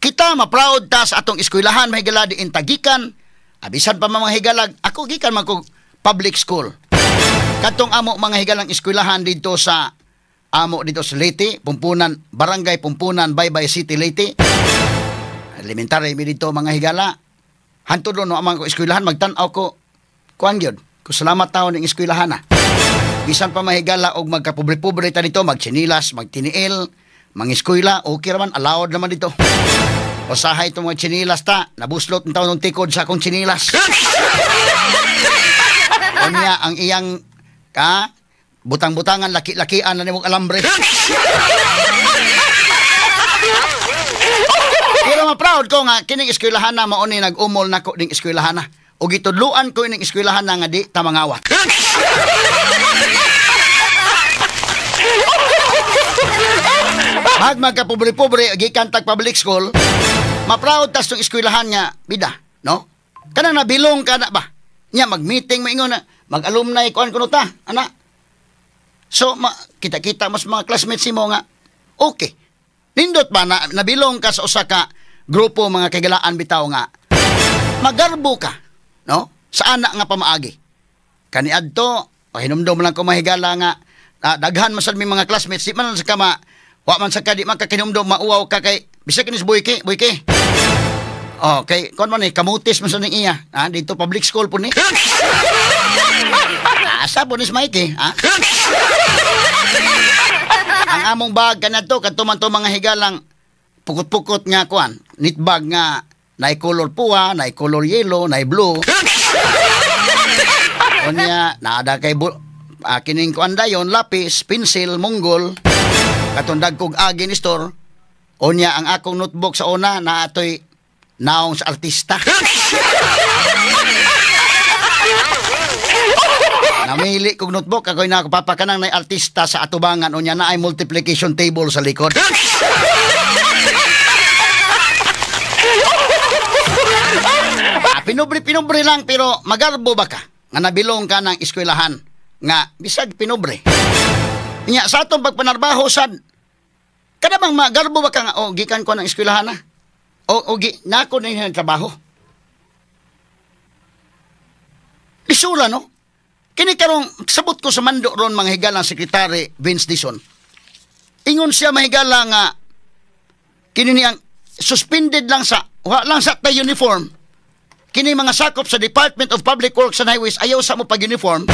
Kita ma-proud ta sa atong eskwelahan mahigala di intagikan, abisan pa mga higalag, ako gikan man ko public school. Katong amo mga higalang eskwelahan dito sa amo dito sa Leyte, Pumpunan, Barangay Pumpunan, Baybay City, Leyte. Elementary mi dito mga higala. Hantod no amang ko eskwelahan magtan-aw ko kuan gyud. Ko salamat taon ning eskwelahan na. Bisan pa mahigala og magkapobre-pobre ta dito, magtsinilas, magtiniil, mangeskwela, okay raman, allowed naman dito. Usahay itong mga tsinilas ta, nabuslot ng taon ng tikod sa akong tsinilas. Unya ang iyang ka butang-butangan laki-lakian na nimong alambre. Pero ma-proud ko nga kining eskwelahan na mao ni nag-umol nako ning eskwelahan na. Ug gitudloan ko ining eskwelahan na nga di ta mangawat. Mag magkapobre-pobre gikan tag public school, ma-proud tas tong eskwelahan nga bida, no? Kanang nabilong ka na ba? Nya mag-meeting maingon na mag-alumni kuan kuno ta, ana. So kita-kita mas mga classmates nimo nga okay. Nindot ba na nabilong ka sa usa ka grupo mga kaigalaan bitaw nga magarbo ka, no? Sa ana nga pamaagi. Kaniadto, pahinumdom lang ko mahigala nga daghan man sad mi mga classmates di man sa kama wa man sa ka di man ka kinumdom mauwaw ka kay bisag kinis boyke, boyke. Oh, kay kon man ni kamutis man sa ning iya, ha? Dito public school po ni. Asa po ni Mikey, ha? Ang among bag kanadto kadto man to mga higalang pukot-pukot nga kuan, neat bag nga naay color puwa, naay color yellow, naay blue. Unya naada kay kining kuan dayon lapis, pencil, munggol, katong dagkog agi ni store. Unya ang akong notebook sa una naatoy naong sa artista. Namili kog notebook ako'y nakapapakanang na artista sa atubangan unya na ay multiplication table sa likod. Pinubre-pinubre lang pero magarbo ba ka nga nabilong ka ng eskwelahan nga bisag pinubre. Nya sa atong pagpanarbaho sad kada bang magarbo ba ka nga o gikan ko ng eskwelahan na? O gi nako na yung trabaho. Lisura no? Kini karong sabot ko sa mando ron mga higalang Secretary Vince Dizon. Ingon siya mahigala nga kini niyang suspended lang sa wa lang sa tay uniform. Kini mga sakop sa Department of Public Works and Highways ayaw sa mo pag-uniform.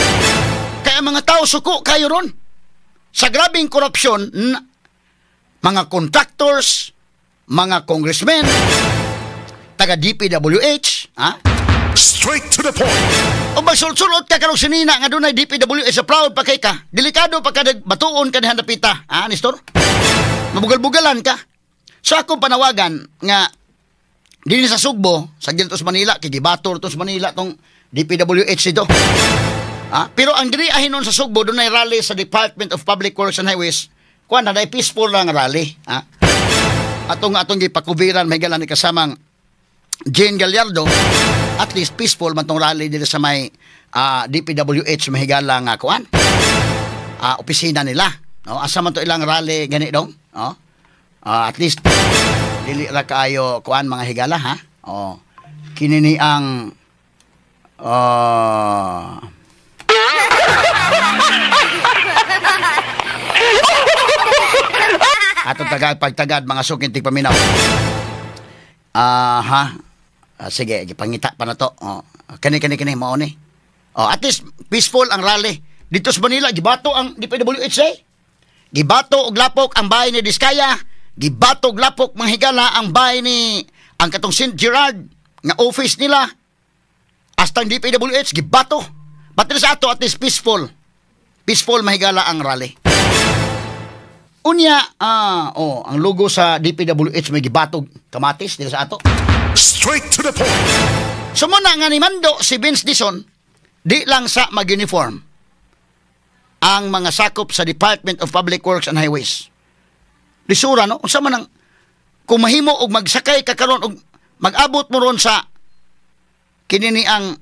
Kaya mga tao suko kayo ron. Sa grabing korupsyon, mga contractors, mga congressmen, taga DPWH, ha? Straight to the point. O magsulsulot ka karong sinina nga dunay DPWH sa proud pa kay ka. Delikado pa ka batuon ka dihan dapita, ha, Nestor? Mabugal-bugalan ka. So akong panawagan nga dinhi sa Sugbo, sa Giltos Manila, kay gibator to sa Manila tong DPWH ito. Ah, pero ang diri ahinon sa Sugbo dunay rally sa Department of Public Works and Highways. Kuan na day peaceful lang rally, ha? Atong gipakubiran may gala ni kasamang Jane Gallardo, at least peaceful man tong rally dito sa may DPWH mahigala nga kuan. Opisina nila, no? Asa man to ilang rally gani dong, no? At least dili ra kaayo kuan mga higala, ha? Oh. Kini ni ang atong tagad pagtagad mga suking tigpaminaw. Ha. Sige, gipangita pa na to. Oh. Kani kani mao ni. Oh, at least peaceful ang rally. Dito sa Manila gibato ang DPWH eh. Gibato og lapok ang bahay ni Diskaya, gibato og lapok mga higala ang bahay ni ang katong St. Gerard nga office nila. Hasta ang DPWH gibato. But sa ato at least peaceful. Peaceful mahigala ang rally. Unya, ang logo sa DPWH may gibatog kamatis dito sa ato. Straight to the point. So muna nga ni Mando si Vince Dizon, di lang sa mag-uniform ang mga sakop sa Department of Public Works and Highways. Lisura, no? Unsa man ang kung mahimo og magsakay ka karon og mag-abot mo ron sa kinini ang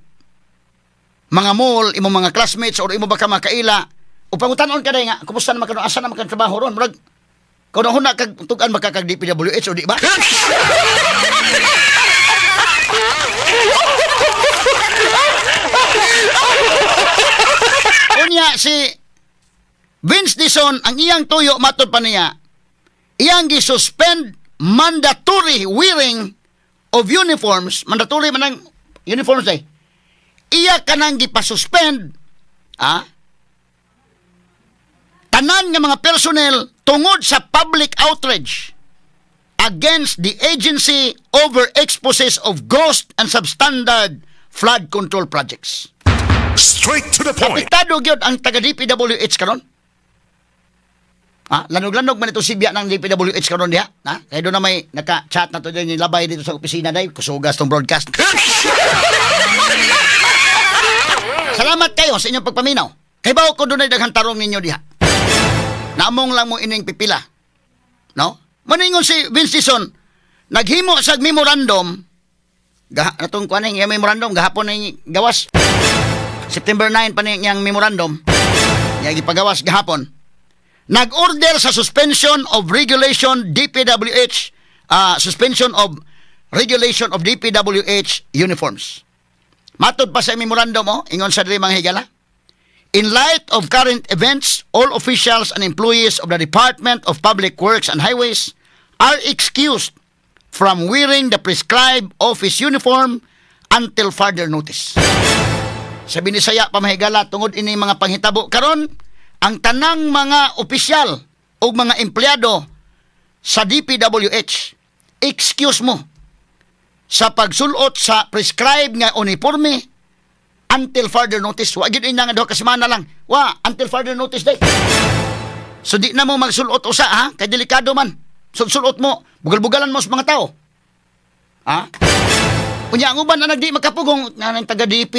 mga mall, imong mga classmates or imo ba ka makaila, o pangutanon ka dai nga, kumusta naman karon, asa naman kang trabaho ron? Murag kung huna kag tugan makakag DPWH o di ba? Unya si Vince Dizon, ang iyang tuyo matod pa niya, iyang gi-suspend mandatory wearing of uniforms, mandatory man ang uniforms ay. Iya kanang gipasuspend, tanan nga mga personnel tungod sa public outrage against the agency over exposes of ghost and substandard flood control projects. Straight to the point. Apektado gyud ang taga DPWH karon. Lanog-lanog man ito sibya ng DPWH karon diha, ha? Kaya doon na may naka-chat na to din labay dito sa opisina day, kusugas tong broadcast. Salamat kayo sa inyong pagpaminaw. Kay bawo ko dunay daghang tarong ninyo diha. Naamong lang mo ining pipila. No? Maningon si Vince Dizon, naghimo sa memorandum, natong kuan ning memorandum gahapon ning gawas. September 9 pa niyang memorandum. Niya gipagawas gahapon. Nag-order sa suspension of regulation DPWH, suspension of regulation of DPWH uniforms. Matod pa sa memorandum, oh, ingon sa diri mga higala. In light of current events, all officials and employees of the Department of Public Works and Highways are excused from wearing the prescribed office uniform until further notice. Sa Binisaya pa mahigala, tungod ini mga panghitabo karon, ang tanang mga opisyal o mga empleyado sa DPWH, excuse mo sa pagsulot sa prescribed nga uniforme until further notice. Wa gyud ina nga duha ka semana lang. Wa, until further notice day. So di na mo magsulot usa, ha? Kay delikado man. Sulot mo, bugal-bugalan mo sa mga tao. Ha? Unya ang uban na nagdi makapugong na ng taga DP.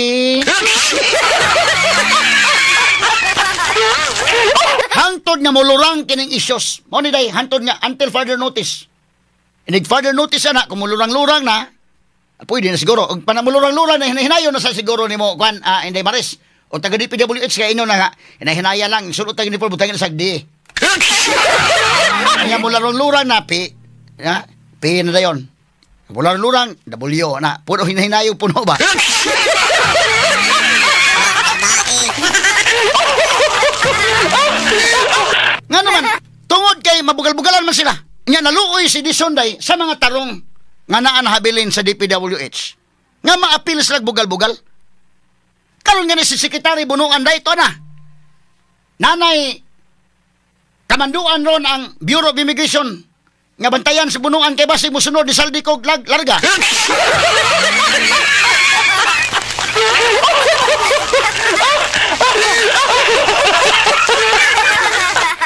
Hangtod nga mulurang kining issues. Mo ni day hangtod nga until further notice. Inig further notice ana kung mulurang-lurang na, pwede na siguro. Kung panamulurang-lurang na hinahinayon na sa siguro nimo kuan Inday Maris o taga DPWH kay ino na nga hinahinaya lang sulot ang uniform butangin sa di. Nya mularong-lurang na P, ha? P na dayon. Mularong-lurang W na puno hinahinayo puno ba. Nga naman tungod kay mabugal-bugalan man sila. Nya naluoy si Dizon day sa mga tarong nga naa nahabilin sa DPWH. Nga maapil sila bugal-bugal. Karon nga ni si Secretary Bunuan day to na. Nanay kamanduan ron ang Bureau of Immigration nga bantayan si Bunuan kay basig mosunod ni Saldi kog larga.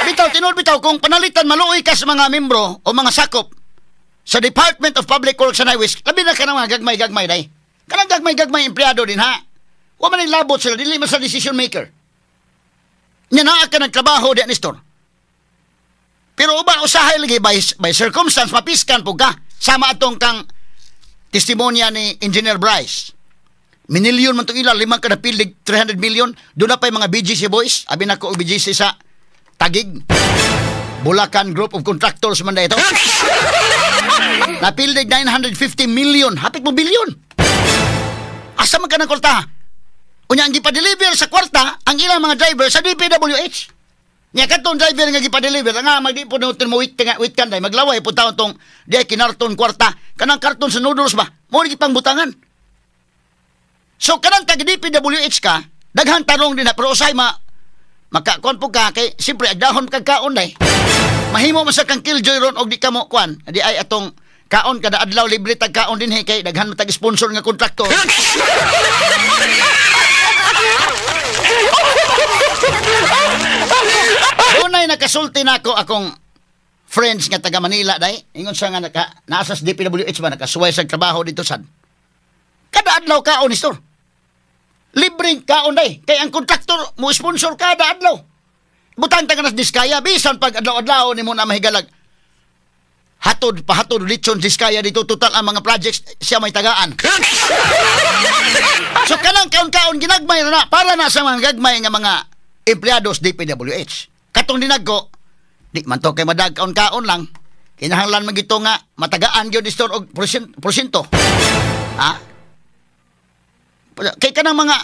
Bitaw, tinuod bitaw, kung panalitan maluoy ka sa mga membro o mga sakop sa Department of Public Works and Highways, labi na ka ng mga gagmay-gagmay, day. Kanang gagmay-gagmay empleyado din, ha? Wa man labot sila, dili man sa decision maker. Nya naa ka nagtrabaho di, Nestor. Pero uba usahay lagi by circumstance mapiskan po ka. Sama atong kang testimonya ni Engineer Bryce. Minilyon man itong ila, lima kada pildig, 300 million. Doon na pa yung mga BGC boys. Abi na ko BGC sa Tagig. Bulacan Group of Contractors man na ito. Napildig 950 million. Hapit mo bilyon. Asa man ka ng kwarta? Unya, ang gipa-deliver sa kwarta, ang ilang mga driver sa DPWH. Nya katong driver nga gipa-deliver, nga magdi po mo wait kan day, maglaway po taon tong di ay kinarton kwarta. Kanang karton sa noodles ba? Mo ni gipang butangan. So kanang tag DPWH ka, daghan tarong din na pero usay ma makakuan po ka kay siyempre agdahon kag kaon day. Mahimo man sa kang killjoy ron og di ka mo kuan. Di ay atong kaon kada adlaw libre tag kaon dinhi kay daghan man tag sponsor nga kontraktor. Dunay nakasulti nako akong friends nga taga Manila day. Ingon siya nga nasa sa DPWH ba nakasuway sa trabaho dito sad. Kada adlaw kaon ni store. Libreng kaon day kay ang kontraktor mo sponsor kada adlaw. Butang ta ka nas Diskaya bisan pag adlaw-adlaw nimo na mahigalag. Hatod pahatod litson Diskaya dito total ang mga projects siya may tagaan. So kanang kaon-kaon ginagmay na para na sa mga gagmay nga mga empleyado sa DPWH. Katong dinagko, di man to kay madag kaon-kaon lang. Kinahanglan man gito nga matagaan gyud store og porsyento. Ha? Kay kanang mga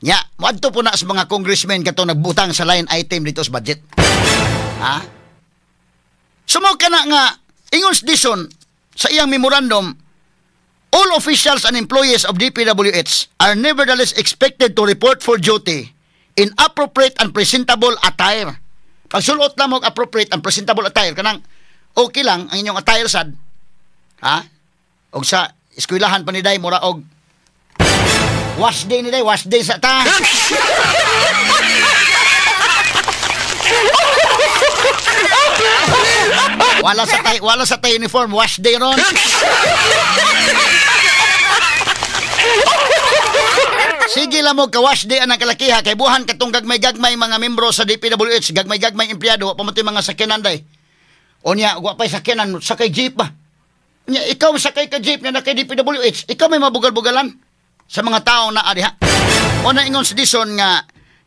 nya, moadto po na sa mga congressmen katong nagbutang sa line item dito sa budget. Ha? Sumo ka na nga ingon sa Dison sa iyang memorandum, all officials and employees of DPWH are nevertheless expected to report for duty in appropriate and presentable attire. Pagsulot lang mo appropriate and presentable attire, kanang okay lang ang inyong attire sad. Ha? Og sa eskwelahan pa ni day mura og wash day ni day, wash day sa ta. Wala sa tay uniform, wash day ron. Sige lang mo ka-wash day ang kalakiha kay buhan katong gagmay-gagmay mga membro sa DPWH, gagmay-gagmay empleyado, wa pa mo mga sakyanan day. O niya, wa pa'y sakyanan, sakay jeep ba? Niya, ikaw sakay ka jeep na kay DPWH, ikaw may mabugal-bugalan sa mga tao na adiha. O na ingon sa Dison nga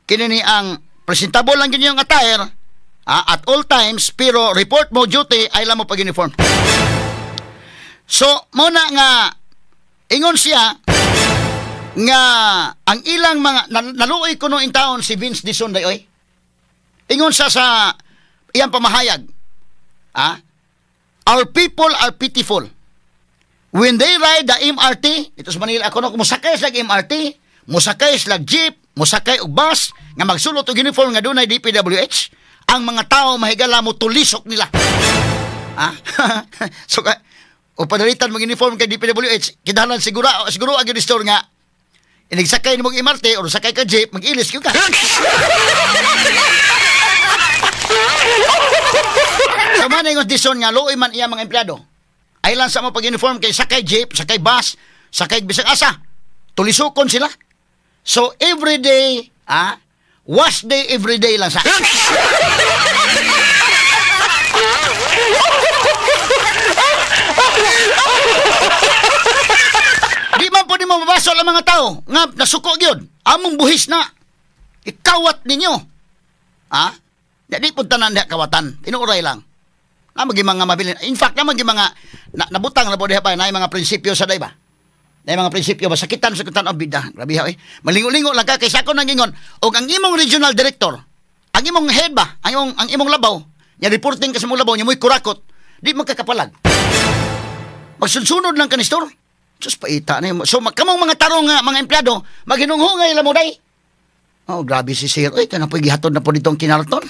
kinini ang presentable lang ganyang attire at all times, pero report mo duty ay lang mo pag-uniform. So, muna nga ingon siya nga ang ilang mga naluoy ko no in town si Vince Dison day oy. Ingon siya sa iyang pamahayag. Our people are pitiful. When they ride the MRT, ito sa Manila ako no, musakay sila MRT, musakay sila jeep, musakay og bus, nga magsulot og uniform nga dunay DPWH, ang mga tao mahigala mo tulisok nila. So, o padalitan mag uniform kay DPWH, kinahanglan siguro siguro ang store nga inigsakay nimo og MRT or sakay ka jeep, mag-ilis gyud ka. Sa man ingon Dison nga luoy man iya mga empleyado. Ay lang sa mo pag-uniform kay sakay jeep, sakay bus, sakay bisag asa. Tulisokon sila. So every day, wash day every day lang sa. Di man po di mo mabasol ang mga tao nga nasuko gyud. Among buhis na. Ikawat ninyo. Di po tanan diha kawatan. Tinuoray lang. Na maging mga mabilin. In fact, na maging mga nabutang na po diha pa na mga prinsipyo sa day ba? Na mga prinsipyo ba sakitan sa kutan og bida. Grabe ha eh. Malingo-lingo lang ka kay sa ako nangingon og ang imong regional director, ang imong head ba, ang imong labaw, nya reporting ka sa imong labaw, nya mo'y kurakot, di magkakapalag. Magsunsunod lang ka ni store. Sus paita na. So kamong mga tarong nga mga empleyado, maghinunghungay lang mo day. Oh, grabe si sir. Oy, kanang po gihatod na po ditong kinarton.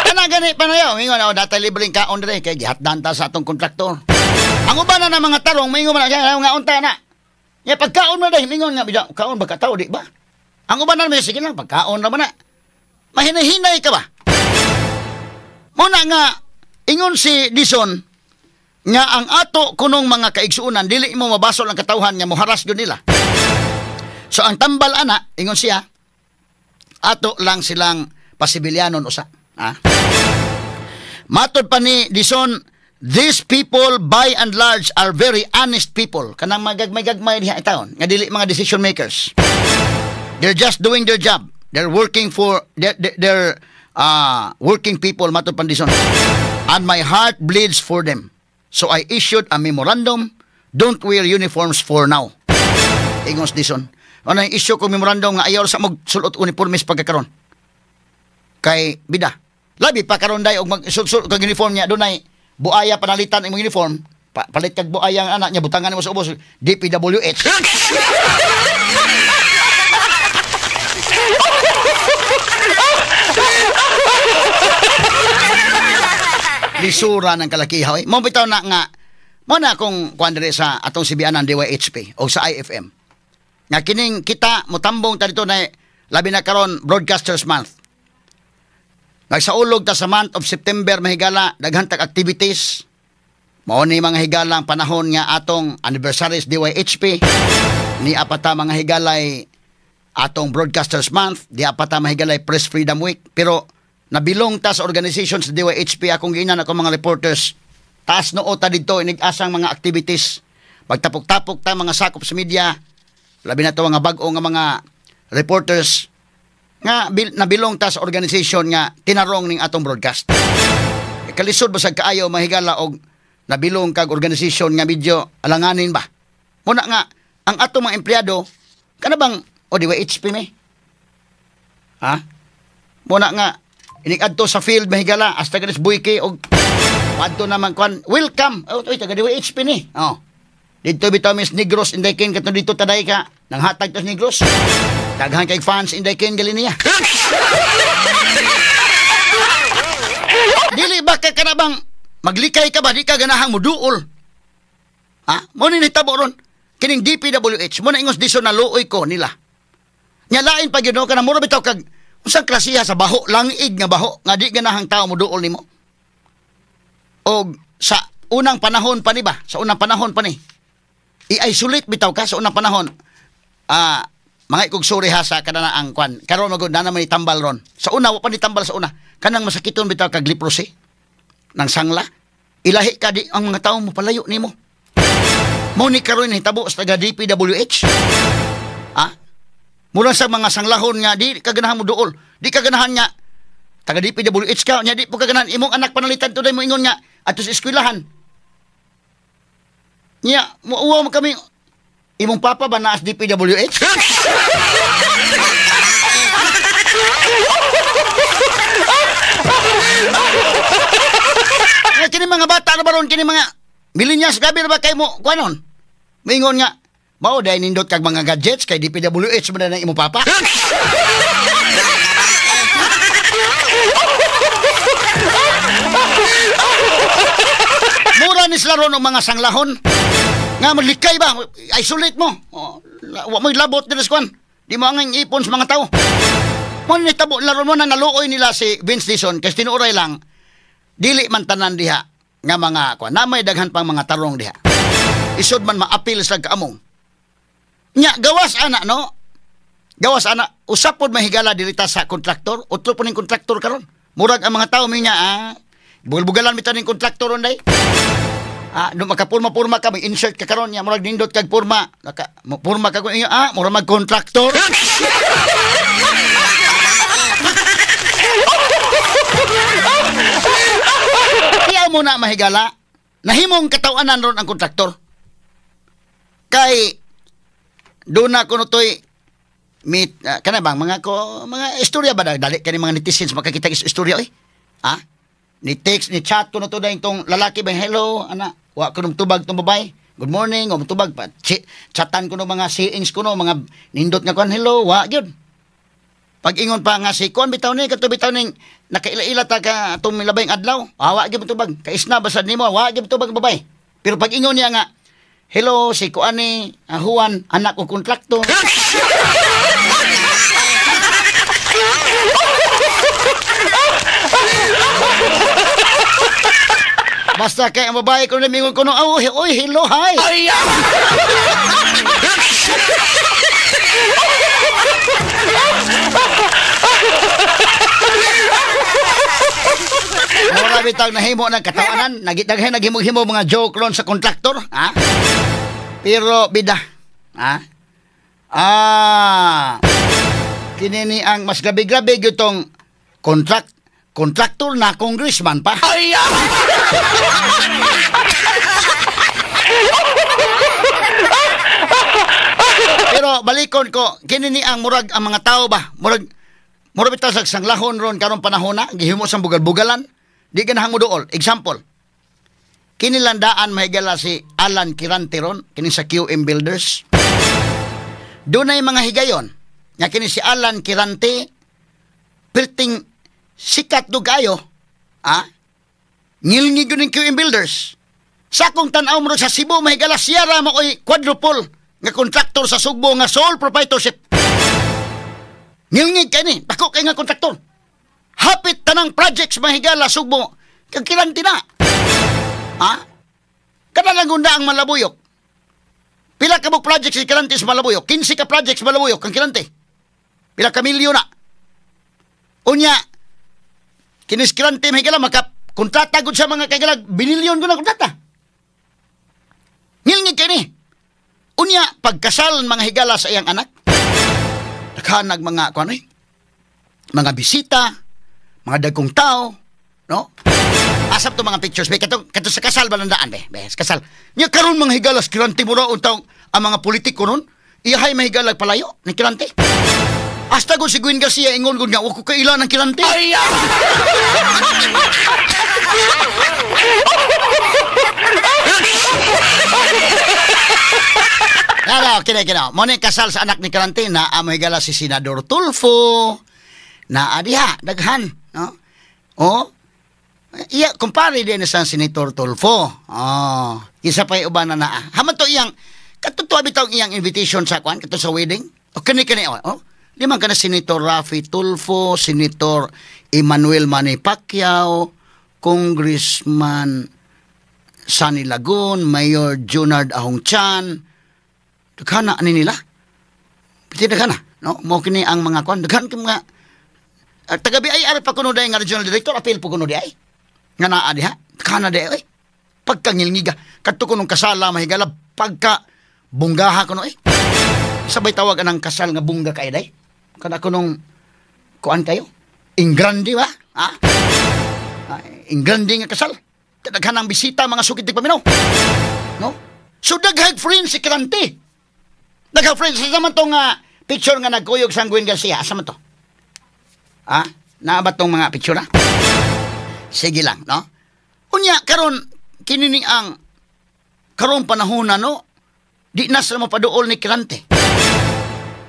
Kana gani pa na yo, ingon ako datay libreng kaon dire kay gihatdan ta sa atong kontraktor. Ang uban na ng mga tarong, maingon man nga unta na. Nya pagkaon mo dahil mingon nga bida, kaon ba ka tao di ba? Ang uban na sige lang pagkaon ra man na. Mahinahinay ka ba? Muna nga ingon si Dizon nga ang ato kunong mga kaigsuonan dili mo mabasol ang katawhan nga moharas gyud nila. So ang tambal ana ingon siya ato lang silang pasibilyanon usa. Ha? Matod pa ni Dizon, these people by and large are very honest people. Kanang magagmay-gagmay diha taon nga dili mga decision makers. They're just doing their job. They're working for they're working people, matod pa ni Dizon. And my heart bleeds for them. So I issued a memorandum, don't wear uniforms for now. Ingon si Dizon. Ano yung issue ko memorandum nga ayaw sa magsulot uniformes pagkakaron. Kay bida. Labi pa karon day og magsulot kag uniform niya dunay buaya panalitan imong uniform. Palit kag buaya ang anak niya butangan nimo sa ubos DPWH. Lisura ng kalakihaw. Mo bitaw na nga mo na akong kuan diri sa atong sibianan DYHP o sa IFM. Nga kining kita motambong ta dito na labi na karon Broadcasters Month. Nagsaulog ta sa month of September mahigala daghan tag activities. Mao ni mga higala ang panahon nga atong anniversary sa DYHP ni apata mga higalay atong Broadcasters Month, di apata mahigalay Press Freedom Week, pero nabilong ta sa organization sa DYHP akong giinan ako mga reporters. Taas noo ta didto inig-asang mga activities. Pagtapok-tapok ta mga sakop sa media, labi na to mga bag-o nga mga reporters nga nabilong ta sa organization nga tinarong ning atong broadcast. E, kalisod basag kaayo mahigala og nabilong kag organization nga medyo alanganin ba. Muna nga ang atong mga empleyado kana bang o DYHP mi? Ha? Muna nga inig-adto sa field mahigala hasta ganis buike og adto naman kwan welcome. Oh, oy taga DYHP ni. Oh. Didto bitaw mis Negros Inday Ken katong dito taday ka nanghatag tas Negros. Daghan kay fans Inday Ken gali niya. Dili ba ka kana bang maglikay ka ba di ka ganahang moduol? Ha? Mo ni nahitabo ron kining DPWH mo na ingos diso na luoy ko nila. Nya lain pa gyud no kana mura bitaw kag unsang klasiha sa baho, langig nga baho nga di ganahang tao moduol nimo. Og sa unang panahon pa ni ba? Sa unang panahon pa ni. I-isolate bitaw ka sa unang panahon. Mga ikog sorry ha sa kanana ang kwan. Karon magud na naman itambal ron. Sa una wa pa ni tambal sa una. Kanang masakiton bitaw kag leprosy nang sangla. Ilahi ka di ang mga tao mo palayo nimo. Mo ni karon nahitabo sa taga DPWH. Ha? Mula sa mga sanglahon nga di ka ganahan mo duol. Di ka ganahan nga taga DPWH ka nya di po ka ganahan imong anak panalitan today mo ingon nga ato sa eskwelahan. Nya muuwaw mo kami imong papa ba naas DPWH? Nga kini mga bata na baron kini mga millennials gabi na ba kay mo kuanon? Moingon nga mao dai nindot kag mga gadgets kay DPWH man na imong papa. Mura ni sila ron og mga sanglahon. Nga maglikay ba? Isolate mo. Oh, wa mo'y labot diri sa kuan. Di mo angay ipon sa mga tao. Mo ni tabo laro mo na naluoy nila si Vince Dizon kay tinuoray lang dili man tanan diha nga mga kuan. Na may daghan pang mga tarong diha. Isod man maapil sa kaamong. Nya gawas ana no. Gawas ana usap pod mahigala diri ta sa kontraktor. Utlo po ning kontraktor karon. Murag ang mga tao minya bulbugalan bitaw ning kontraktor ron day. No makapurma-purma ka, may insert ka karon niya, murag nindot kag purma. Naka purma ka kun inyo, murag mag-kontraktor. Iyaw mo na mahigala, nahimong katawanan ron ang kontraktor. Kay doon na kuno toy meet kana bang mga ko mga istorya ba dali kani mga netizens makakita is istorya oy. Ha? Ni text ni chat kuno to dahil tong lalaki ba hello ana wa kuno tubag tong babae. Good morning, o tubag pa. Chatan kuno mga sayings kuno mga nindot nga kuan hello wa gyud. Pag ingon pa nga si kuan bitaw ni kadto bitaw ning nakaila-ila ta ka atong milabayng adlaw. Wa gyud tubag. Kaisna basad nimo wa gyud tubag babae. Pero pag ingon niya nga Hello, si Kuani, Juan, anak ko kontraktor. Basta kay ang babae ko namingon ko no, oh, oy, hello, hi. Ay, mura bitang nahimo ng katawanan, nagitaghay naghimo-himo mga joke ron sa kontraktor, ha? Pero bida, ha? Ah, kini ni ang mas grabe-grabe gitong kontraktor na congressman pa. Ay! Pero balikon ko, kini ni ang murag ang mga tao ba? Murag bitaw sa sanglahon ron karong panahon na gihimo sang bugal-bugalan. Di ganahang mo dool. Example, kinilandaan mahigala si Alan Quirante ron, kini sa QM Builders. Dunay mga higayon nga kini si Alan Quirante perting sikat do kayo, ah? Ngilngig yun ng QM Builders. Sa akong tan-aw mo sa Cebu mahigala siyara mo oy quadruple nga kontraktor sa Sugbo nga sole proprietorship. Ngilngig kay ni, dako kay nga kontraktor. Hapit tanang projects mahigala Sugbo kag Quirante na. Ha? Kada lang gunda ang Malabuyok. Pila ka buk projects si Quirante sa Malabuyok? 15 ka projects Malabuyok kang Quirante. Pila ka milyon na. Unya kinis Quirante mahigala maka kontrata gud sa mga kagalag binilyon gud na kontrata. Ngilngig kay ni. Unya pagkasal mga higala sa iyang anak. Naghanag mga kuan mga bisita, mga dagkong tao, no? Asap to mga pictures be katong kato sa kasal balandaan be, be sa kasal. Nya karon mga higalas Quirante mo raw taong ang mga politiko ron, iyahay mahigalag palayo ni Quirante. Hasta gud si Gwen Garcia ingon gud nga wa ko kaila ng Quirante. Ay! Nara, kini kini. Mo ni kasal sa anak ni Quirante na mahigala si Senador Tulfo. Na adiha daghan, no? Oh. Iya kumpare din sa Senator Tulfo. Oh, isa pa uban na naa. Haman to iyang katuto bitaw iyang invitation sa kuan kato sa wedding. O kani kani oh. Di man kana Senator Raffy Tulfo, Senator Emmanuel Manny Pacquiao, Congressman Sonny Lagun, Mayor Junard Ahong Chan. Daghan na ani nila. Piti daghan na, no? Mo kini ang mga kuan daghan kay mga taga BIR pa kuno day nga regional director apil po kuno di ay. Nga naa diha, kana di ay. Pagkangilngiga kadto kunong kasala mahigala pagka bunggaha kuno ay. Sabay tawag anang kasal nga bungga kay day. Kana kunong kuan kayo? Ingrande ba? Ha? Ingrande nga kasal. Daghan ang bisita mga sukit paminaw. No? So daghang friends si Quirante. Daghang friends sa man tong picture nga nagkuyog sa Gwen Garcia. Asa man to? Ah, naa ba tong mga picture na? Sige lang, no? Unya karon kini ni ang karong panahon na, no? Di na sila mapaduol ni Quirante.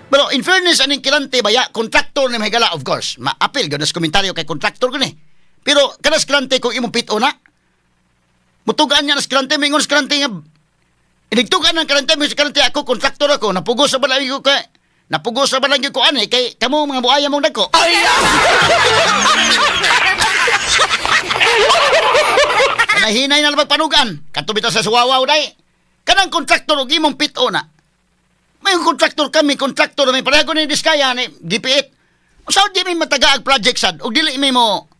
Pero in fairness aning Quirante baya kontraktor ni mahigala, of course. Ma-appeal gud sa komentaryo kay kontraktor gud ni. Pero kanas Quirante kung imong pito na mutugaan niya nas Quirante, mingon sa Quirante nga inigtugan ng Quirante, mingon sa Quirante ako kontraktor ako, napugos sa balay ko kay napugos sa balay ko ani kay kamo mga buaya mong dagko. Ay! Nahinay na labag panugan. Kadto bitaw sa suwawaw day. Kanang kontraktor og imong pito na. May kontraktor kami, kontraktor may pareho ni Diskaya ni DP8. Sa di mi matagaag project sad og dili mi mo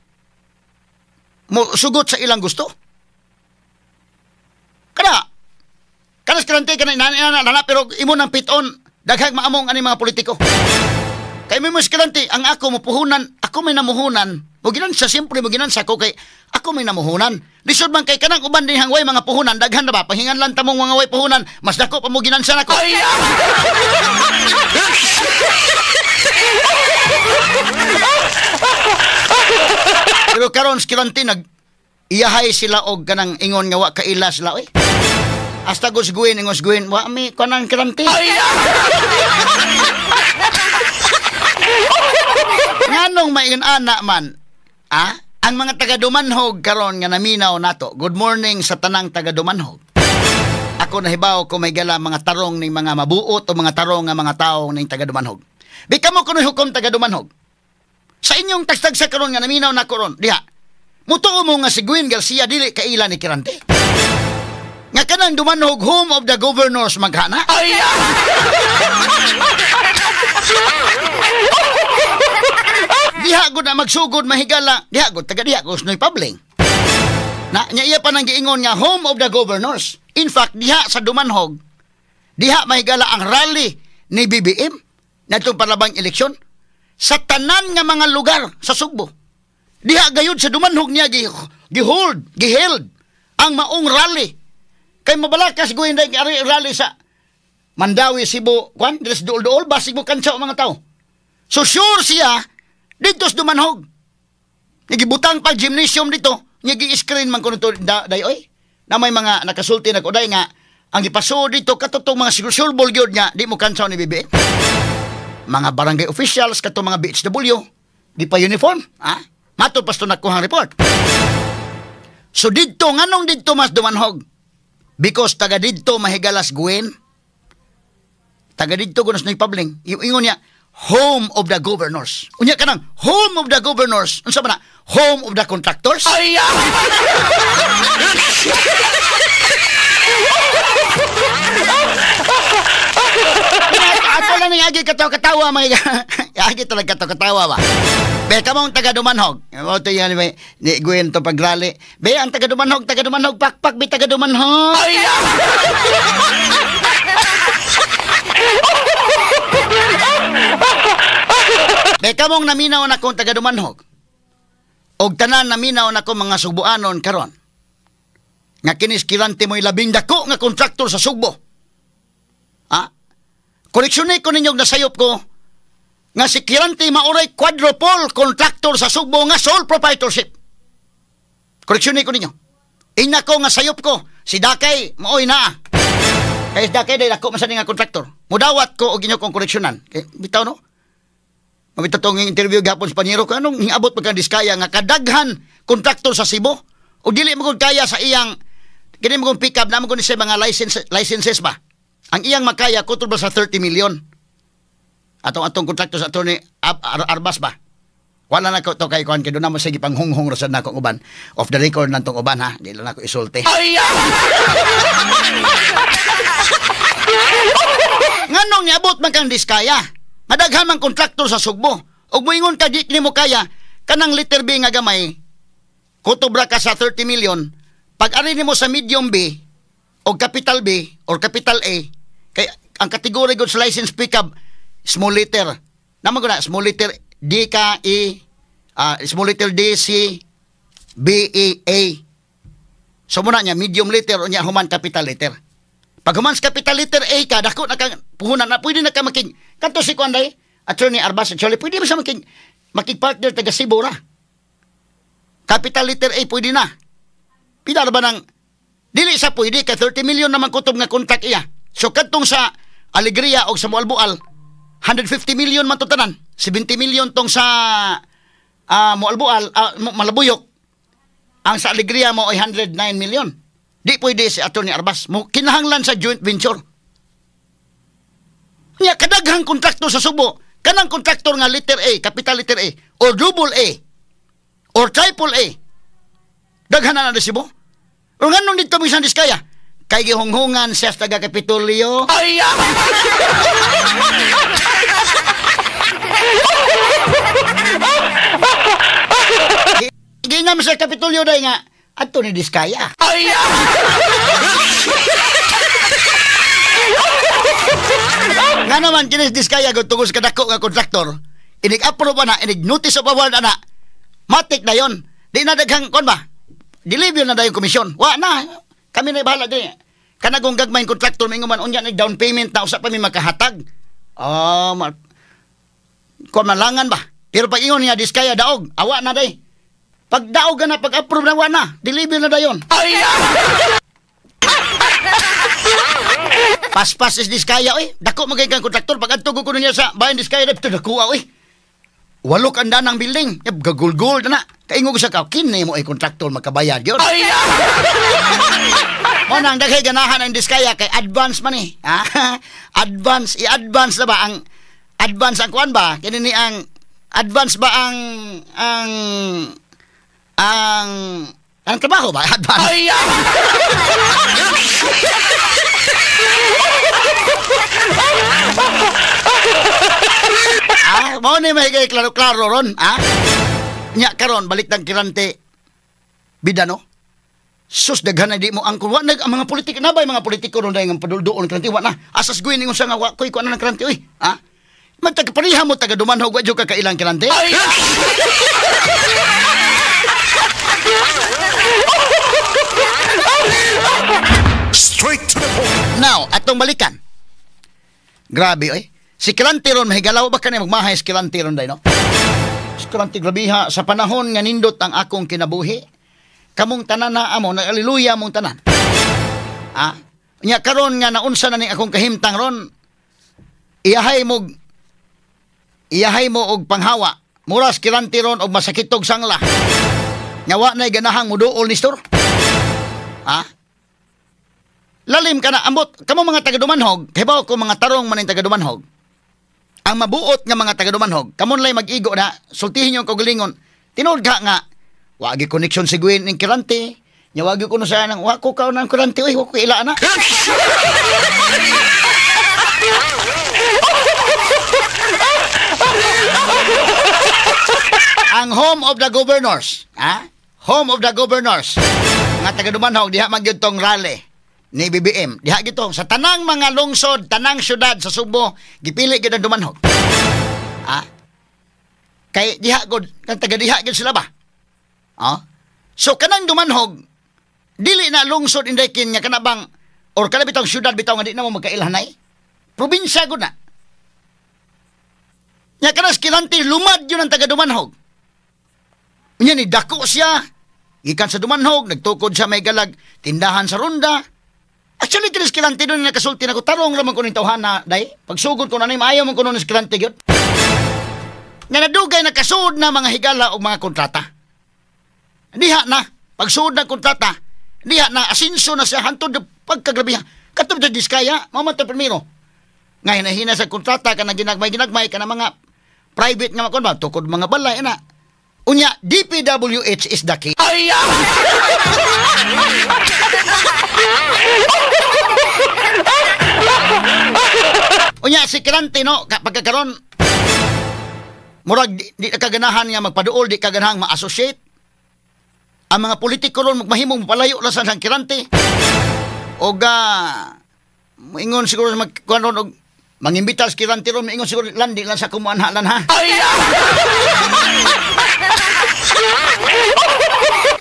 sugot sa ilang gusto. Kana kanas Quirante kana inana pero imo nang piton daghang maamong ani mga politiko. Kay mi mo Quirante ang ako mopuhunan, ako may namuhunan. Mo ginansa siyempre mo ginansa ko kay ako may namuhunan. Lisod man kay kanang uban dinhang way mga puhunan daghan na ba pahingan lang tamong mga way puhunan mas dako pa mo ginansa nako. Ay! Pero karon si Quirante nag iyahay sila og kanang ingon nga wa kaila sila oy. Hasta gud Gwen ingon Gwen wa mi kanang Quirante. Ay! Nganong maingon ana man? Ah, ang mga taga Dumanhog karon nga naminaw nato. Good morning sa tanang taga Dumanhog. Ako nahibaw ko may gala mga tarong ning mga mabuot o mga tarong nga mga tao ning taga Dumanhog. Bika mo kuno hukom taga Dumanhog. Sa inyong tagtagsa karon nga naminaw na ko ron diha. Mutuo mo nga si Gwen Garcia dili kaila ni Quirante. Nga kanang Dumanhog home of the governors maghana. Ay! Diha gud na magsugod mahigala, diha gud taga diha gud Noy Pabling. Na nya iya pa nang giingon nga home of the governors. In fact, diha sa Dumanhog, diha mahigala ang rally ni BBM natong palabang eleksyon sa tanan nga mga lugar sa Sugbo. Diha gayud sa Dumanhog niya gihold, giheld ang maong rally. Kay mabalakas guhin rally sa Mandawi, Cebu, kwan, dres duol-duol, basig mo kantsa ang mga tao. So sure siya dito sa Dumanhog. Nagibutang pa gymnasium dito, nagi-screen man kuno to day oy. Na may mga nakasulti na ko day nga ang gipasuod dito katutong mga surbol gyud nga di mo kantsa ni BBM. Mga barangay officials katong mga BHW di pa uniform, ha? Matod pa sa nakuhang report. So didto nganong didto mas Dumanhog? Because taga didto mahigalas Gwen. Taga didto kuno sa Pabling. Ingon niya home of the governors. Unya kanang home of the governors. Unsa man na? Home of the contractors? Ay! Ako lang ning agi katawa-katawa mga agi talaga katawa-katawa ba. Be kamong taga Dumanhog. Mo to yan ni Gwen to pagrally. Be ang taga Dumanhog, pakpak be taga Dumanhog. Ay! Be kamong naminaw na akong taga Dumanhog. Og tanan naminaw na akong mga Sugboanon karon. Nga kinis Quirante mo'y labing dako nga kontraktor sa Sugbo. Ha? Koleksyonin ko ninyo nasayop ko nga si Quirante maoray quadruple contractor sa Sugbo nga sole proprietorship. Koleksyonin ko ninyo. Ina ko nga sayop ko si Dakay maoy naa. Kay Dakay dahil ako masan nga kontraktor. Mudawat ko og inyo kong koleksyonan. Kay bitaw no? Mabitaw tong interview gapon sa Panyero ko anong hiabot pagka Diskaya nga kadaghan kontraktor sa Cebu o dili mo kaya sa iyang kini mo pick up na mo ni sa mga licenses ba. Ang iyang makaya kutob ba sa 30 million. Atong kontraktor sa attorney Arbas ba. Wala na ko to kay kuan kay doon na mo sige panghunghong ra sad nako uban. Off the record lang tong uban ha. Di lang nako isulti. Ay! Nganong niabot man kang Diskaya? Madaghan man kontraktor sa Sugbo. Ug moingon ka di nimo kaya kanang letter B nga gamay. Kutob ra ka sa 30 million. Pag ari nimo sa medium B o capital B or capital A, kay ang kategory goods license pickup small letter. Naman ko na small letter D K E small letter D C B E A. So muna niya medium letter o niya human capital letter. Pag human sa capital letter A ka, dako na kang puhunan na pwede na ka making kanto si kuan day Attorney Arbas actually pwede ba sa making partner taga Cebu ra. Capital letter A pwede na. Pila ra ba nang dili sa pwede kay 30 million naman kutob nga kontak iya. So kadtong sa Alegria og sa Moalboal 150 million man to tanan. 70 million tong sa Moalboal, Malabuyok. Ang sa Alegria mo ay 109 million. Di pwede si Attorney Arbas. Mo kinahanglan sa joint venture. Nya kadaghang kontraktor sa Subo. Kanang kontraktor nga letter A, capital letter A, or double A, or triple A. Daghan na na Cebu. O nganong dito mo isang Diskaya? Kay gihunghungan siya sa taga Kapitolyo. Ay! Ginam sa Kapitolyo day nga adto ni Diskaya. Ay! Nga naman kinis Diskaya gud tungod sa kadako nga kontraktor, inig-approve ana, inig-notice of award ana. Matik na yon. Di na daghang kon ba? Deliver na dayon komisyon. Wa na. Kami na bahala di. Kanagong gagmay kontraktor mingon man unya ni down payment na usa pa mi makahatag. Oh, kuan malangan ba? Pero pag ingon niya Diskaya daog, awa na day. Pag daog na, pag approve na wa na, deliver na dayon. Ay! Paspas is Diskaya oy. Dako magay kang kontraktor pag adto ko niya sa bayan Diskaya dapto dako oy. Walo ka ang building. Gagulgul na na. Kaingo ko sa ka, kini mo ay kontraktor makabayad yun. Ay! Mo nang daghay ganahan ang Diskaya kay advance man eh. Ha? Advance, i-advance na ba ang advance ang kuan ba? Kini ni ang advance ba ang trabaho ba? Advance. Ay, ah, mao ni may klaro-klaro ron, ah? Nya karon balik tang Quirante bida no. Sus daghan na di mo angkon wa nag ang mga politika na ba mga politiko ron dahil ang padulduon Quirante wa na. Asas guin ingon sa nga wa koy kuan na ng Quirante oy. Ah? Magtagpareha mo taga Dumanhog wa jud ka kailang Quirante. Straight to the point. Now, atong balikan. Grabe oy. Si Quirante ron mahigalaw ba kani magmahay si Quirante ron day no? Si Quirante grabiha sa panahon nga nindot ang akong kinabuhi. Kamong tanan na amo nag-aleluya mong tanan. Ah, nya karon nga naunsa na ning akong kahimtang ron. Iyahay mo og panghawa. Muras Quirante ron og masakitog sangla. Nya wa nay ganahang muduol ni stor. Ah? Lalim ka na ambot kamo mga taga Dumanhog, hibaw ko mga tarong man ning taga Dumanhog. Ang mabuot nga mga taga Dumanhog, kamon lay mag-igo na sultihin niyo ang kaugalingon. Tinuod ka nga wagi connection si Gwen ning Quirante. Nya wagi ko no sa nang wa ko ka nang Quirante oy, wa ko ila na. Ang home of the governors, ha? Home of the governors. Nga taga Dumanhog diha man gyud tong rally ni BBM. Diha gyud tong sa tanang mga lungsod, tanang syudad sa Subo, gipili gyud ang Dumanhog. Ha? Kay diha gud, kan taga diha gyud sila ba? Ah? So kanang Dumanhog dili na lungsod inday kin nga kana bang or kana bitong syudad bitaw nga di na mo magkailhanay. Probinsya gud na. Nya kana si Quirante lumad yun ang taga Dumanhog. Unya ni dako siya gikan sa Dumanhog, nagtukod siya may galag tindahan sa Ronda. Actually kini si Quirante doon nakasulti nako tarong ra man ko ning tawhana day. Pagsugod ko na ni maayo man kuno ni si Quirante gyud. Nga nadugay nakasuod na mga higala og mga kontrata. Diha na, pagsuod ng kontrata, diha na, asinso na siya, hantod pagkagrabiha. Katong sa Diskaya, mamantay primero. Nga hinahina sa kontrata, ka na ginagmay-ginagmay, ka na mga private nga makon ba, tukod mga balay, ana. Unya, DPWH is the key. Ay! Unya, si Quirante, no, pagkakaroon, murag, di kaganahan nga magpaduol, di kaganahan ma-associate. Ang mga politiko ron magmahimong palayo lang sa Quirante. Og moingon siguro magkuan ron og mangimbita sa Quirante ron, moingon siguro landi lang sa kumuanhalan ha. Ay!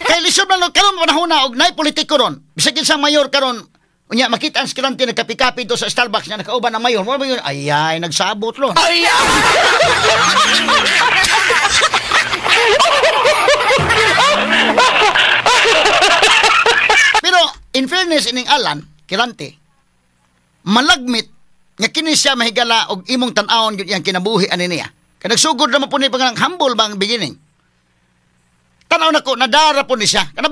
Kay lisod man karon panahon na og nay politiko ron. Bisag kinsang mayor karon, unya makita ang Quirante nagkapi-kapi do sa Starbucks nga nakauban ang mayor. Mo ba yun? Ay ay nagsabot ron. Ay! Pero in fairness ining Alan Quirante, malagmit nga kini siya mahigala og imong tan-awon gyud iyang kinabuhi ani niya. Kay nagsugod ra man po ni pangang humble bang beginning. Tan-aw nako nadara po ni siya. Kana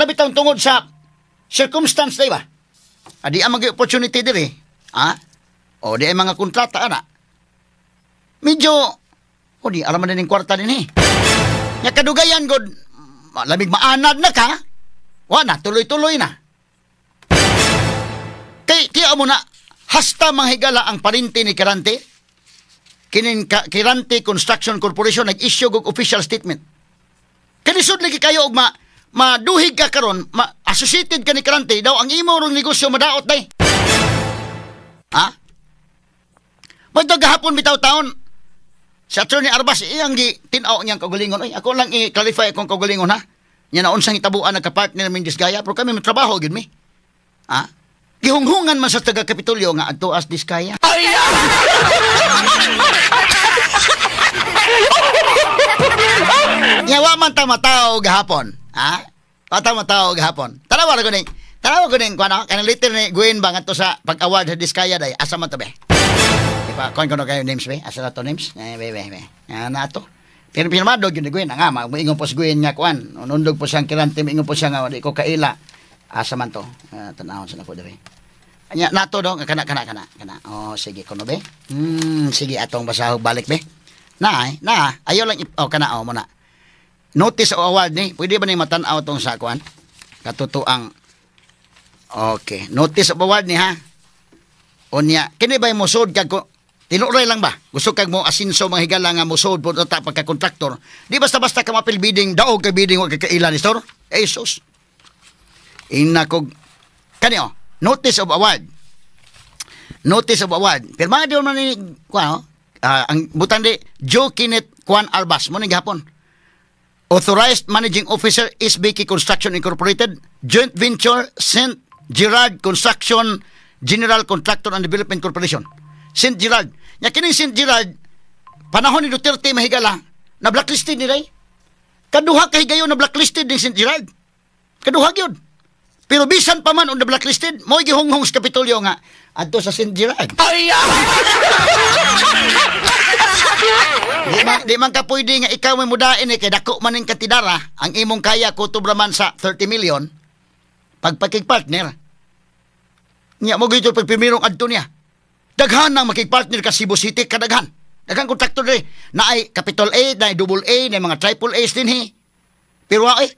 bitong tungod sa circumstance day ba? Adi ang mga opportunity diri, ha? O di ay mga kontrata ana. Medyo o di aram man ning kwarta dinhi. Nya kadugayan god lamig maanad na ka. Wa na, tuloy-tuloy na. Kay tiya mo na hasta manghigala ang parinti ni Quirante. Kinin Quirante Construction Corporation nag-issue og official statement. Kalisod lagi kayo og maduhig ka karon, associated ka ni Quirante daw ang imo rong negosyo madaot day. Ha? Madto gahapon bitaw taon si Attorney Arbas iyang gi tin-aw niyang kaugalingon. Oy, ako lang i-clarify akong kaugalingon ha. Nya naunsang hitabuan nagka-partner min Diskaya pero kami matrabaho gyud mi. Ha? Gihunghungan man sa taga Kapitolyo nga adto as Diskaya. Ay! Nya wa man ta mataw gahapon, ha? Wa ta mataw gahapon. Tanawa ra ko ning kuan kanang letter ni Gwen ba ngadto sa pag-award sa Diskaya day. Asa man to be? Ipa kuan ko no kayo names be. Asa na to names? Eh be be be. Na to. Pero pirmado gyud ni Gwen nga moingon po si Gwen nga kuan. Unundog po siyang Quirante, moingon po siya nga di ko kaila. Asa man to? Tanawon sa nako diri. Anya nato dong kana kana kana kana. Oh, sige kuno be. Sige atong basahog balik be. Na ay, na ayo lang oh kana oh mo na. Notice o award ni, pwede ba ni matan-aw tong sa kuan? Katotoang. Okay, notice of award ni ha. Unya, kini ba mosud kag tinuray lang ba? Gusto kag mo asinso mga higala nga mosud po ta pagka kontraktor. Di basta-basta ka mapil bidding, daog kay bidding wa kay kaila ni sir. Eh sus. Inakog kani oh, notice of award. Notice of award. Pirma di man ni kuan oh. Ang butang di Joe Kenneth Juan Arbas mo ni gihapon. Authorized Managing Officer SBK Construction Incorporated, Joint Venture St. Gerard Construction General Contractor and Development Corporation. St. Gerard. Nya kining St. Gerard panahon ni Duterte mahigala na blacklisted ni day. Kaduha kay higayon na blacklisted ni St. Gerard. Kaduha gyud. Pero bisan pa man on the blacklisted, mo'y gihunghong sa Kapitolyo nga adto sa St. Gerard. Ay! Di man ka pwede nga ikaw may mudain eh, kay dako man ning katidara, ang imong kaya kutob ra man sa 30 million pagpakig-partner. Nya mo gito pagpimirong adto niya. Daghan nang makig-partner ka Cebu City kadaghan. Daghan kontraktor diri. Naay capital A, naay double A, naay mga triple A's dinhi. Pero ay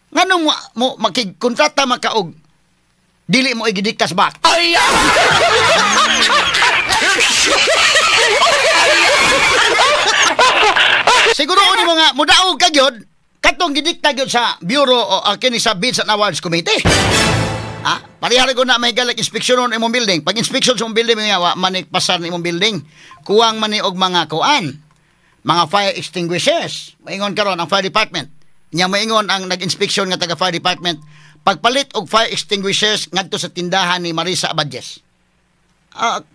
nganong mo makigkontrata makaog dili mo igidiktas back. Ay! Siguro ni mo nga mudaog ka gyud katong gidikta gyud sa bureau o kini sa Bids and Awards Committee. Ha? Parehara ko na may galak inspeksyon imong building. Pag inspection sa imong building nga wa man pasar ni imong building. Kuwang man ni og mga kuan, mga fire extinguishers. Maingon karon ang fire department. Nya maingon ang nag-inspection nga taga fire department pagpalit og fire extinguishers ngadto sa tindahan ni Marisa Abadjes.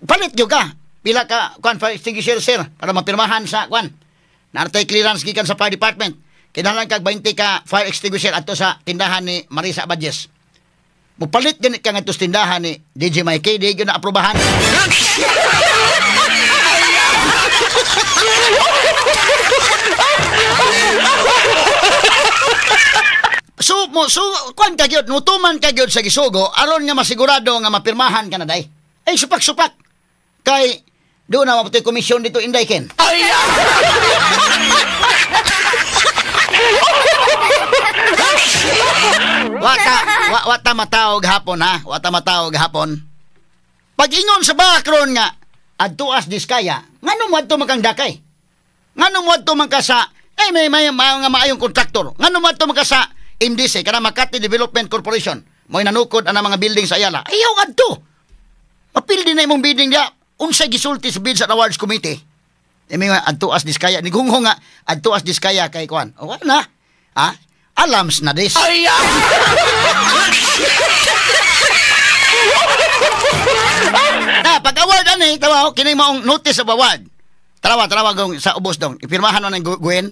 Palit gyud ka. Pila ka kuan fire extinguisher sir para mapirmahan sa kuan. Naartay clearance gikan sa fire department. Kinahanglan kag 20 ka fire extinguisher adto sa tindahan ni Marisa Abadjes. Mupalit ganit ka ngadto sa tindahan ni DJ Mikey, di gyud na aprobahan. So mo so kuan ka gyud, nutuman ka gyud sa gisugo aron nga masigurado nga mapirmahan ka na day. Ay supak-supak. Kay doon na maputoy komisyon dito Inday Ken. Ay! Wata matawag hapon ha. Wata matawag hapon. Pag-ingon sa background nga adto as Diskaya, ngano mo adto makang dakay? Ngano mo adto man ka sa may mga maayong kontraktor? Ngano mo adto man ka sa MDC kana Makati Development Corporation? Mo'y nanukod ang mga building sa Ayala. Ayaw adto. Mapildi na imong bidding diya. Unsay gisulti sa Bids and Awards Committee? Imi nga adto as Diskaya nigunghong nga adto as Diskaya kay kuan. O wala na. Ha? Alams na dis. Ay! Na pag award ani tawa kini maong notice of award. Tanawa gong sa ubos dong. Ipirmahan na ng Gwen,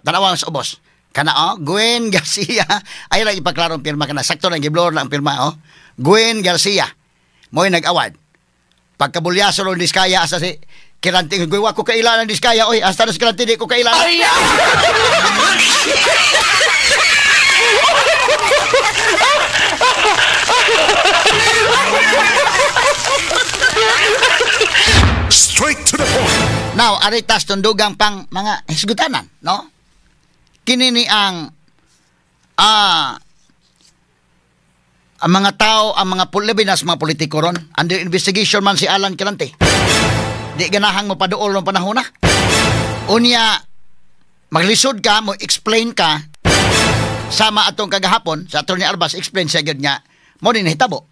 tanawa sa ubos. Kana oh, Gwen Garcia. Ay lang ipaklarong pirma kana. Sakto lang giblur lang ang pirma oh. Gwen Garcia. Mo'y nag-award. Pagkabulyaso ron Diskaya asa si Kirante, wa ko kailangan ng Diskaya oy, hasta na si Kirante di ko kailangan. Ay! Straight to the point. Now, aritas tundugang pang mga hisgutanan, no? Kini ni ang ang mga tao, ang mga labi na sa mga politiko ron, under investigation man si Alan Quirante. Di ganahang mapaduol ng panahon na. Unya, maglisod ka, mo explain ka, sama atong kagahapon, sa Atty. Arbas, explain siya gyud nga, mo din nahitabo.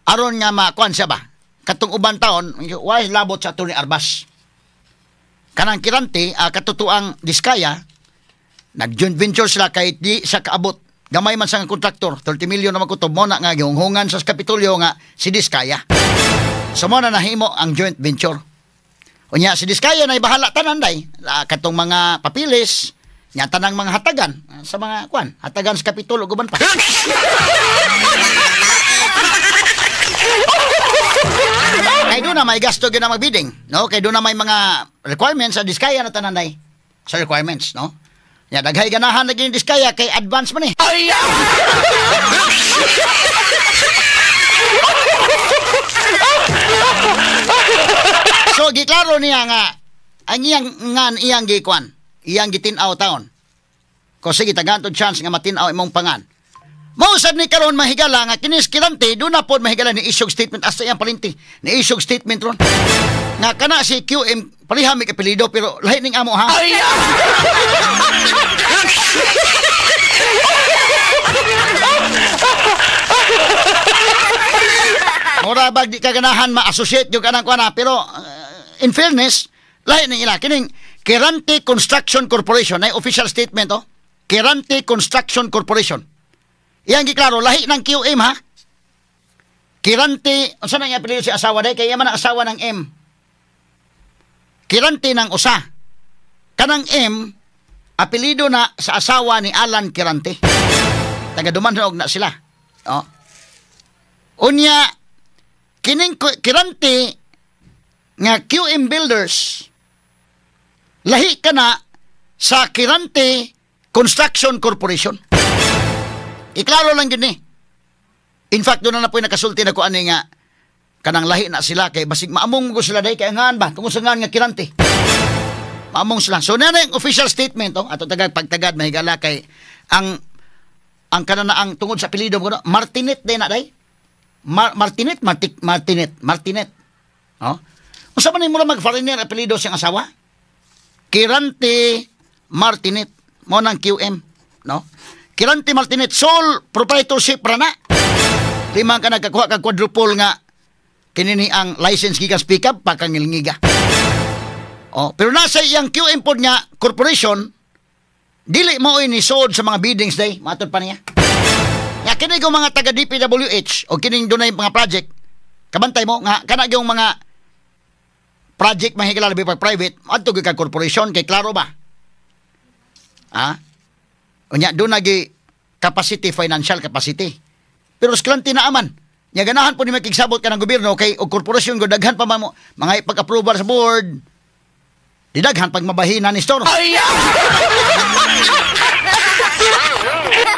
Aron nga makuan siya ba? Katong uban taon, why labot sa Atty. Arbas? Kanang Quirante, katotoang Diskaya, nag-joint venture sila kahit di siya kaabot. Gamay man sa kontraktor, 30 million na magkutob mo na nga gihunghungan sa Kapitolyo nga si Diskaya. So mo na nahimo ang joint venture. Unya si Diskaya na ibahala tanan day, katong mga papilis, nya tanang mga hatagan sa mga kuan, hatagan sa Kapitolyo guban pa. Kay doon na may gasto gyud na magbidding, no? Kay doon na may mga requirements sa Diskaya na tanan day. Sa requirements, no? Ya daghay ganahan lagi ni Diskaya kay advance man eh. So giklaro niya nga ang iyang ngan iyang gikuan, iyang gitin-aw taon. Ko sige tagaan tong chance nga matin-aw imong pangan. Mausad ni karon mahigala nga kinis Quirante do na pod mahigala ni isyog statement hasta iyang palinti. Ni isyog statement ron. Nga kana si QM pareha mi apelyido pero lahi ning amo ha. Mura bag di ka ganahan ma-associate yung kanang kuana pero in fairness lahi ning ila kining Quirante Construction Corporation ay official statement oh. Quirante Construction Corporation. Iyang giklaro lahi ng QM ha. Quirante, unsa na iya apelyido si asawa day kay iya man ang asawa ng M. Quirante ng usa. Kanang M apelyido na sa asawa ni Alan Quirante. Taga Dumanhog na sila. Oh. Unya kining Quirante nga QM Builders lahi ka na sa Quirante Construction Corporation. Iklaro lang yun eh. In fact, doon na po yung nakasulti na ko ani nga kanang lahi na sila kay basig maamong ko sila day kay ngan ba tungod sa ngan nga Quirante. Maamong sila. So na yung official statement oh ato tagag pagtagad mahigala kay ang kanana ang tungod sa apelyido mo Martinet day na day. Martinet Martinet. Oh. Unsa man nimo mag foreigner apelyido siyang asawa? Quirante Martinet mo nang QM, no? Quirante Martinet sole proprietorship ra na. Limang ka nagkakuha kag quadruple nga kinini ang license gikas pickup pakangilngiga. Oh, pero nasa iyang QM pod nga corporation dili mo ini sold sa mga biddings day, matod pa niya. Nga kini ko mga taga DPWH o kining dunay mga project, kabantay mo nga kana gyung mga project mahigala labi pag private, adto gyud kag corporation kay klaro ba? Ha? Unya doon nagi capacity, financial capacity. Pero sklante na aman. Nya ganahan po ni makigsabot ka ng gobyerno kay og korporasyon go daghan pa man mo mga ipag-approval sa board. Di daghan pag mabahina ni store.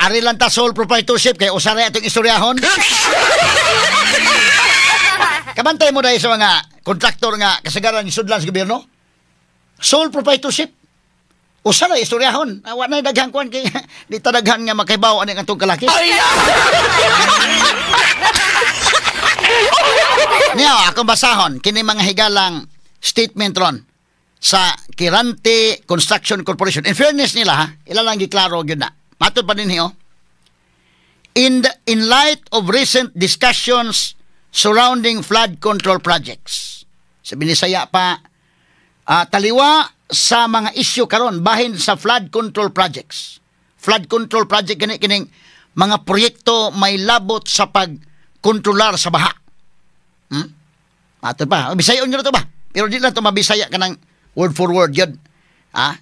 Ari lang ta sole proprietorship kay usa ra atong istoryahon. Kabantay mo dahil sa mga kontraktor nga kasagaran sudlan sa gobyerno. Sole proprietorship. Usa ra istoryahon. Wa na daghan kuan kay di ta daghan nga makaibaw ani ang atong kalaki. Niya akong basahon kini mga higalang statement ron sa Quirante Construction Corporation. In fairness nila ha, ila lang giklaro gyud na. Matod pa dinhi oh. In light of recent discussions surrounding flood control projects. Sa Binisaya pa taliwa sa mga isyu karon bahin sa flood control projects. Flood control project kini kining mga proyekto may labot sa pagkontrolar sa baha. Ato pa, bisayon nyo to ba? Pero di lang to mabisaya kanang word for word yun. Ha?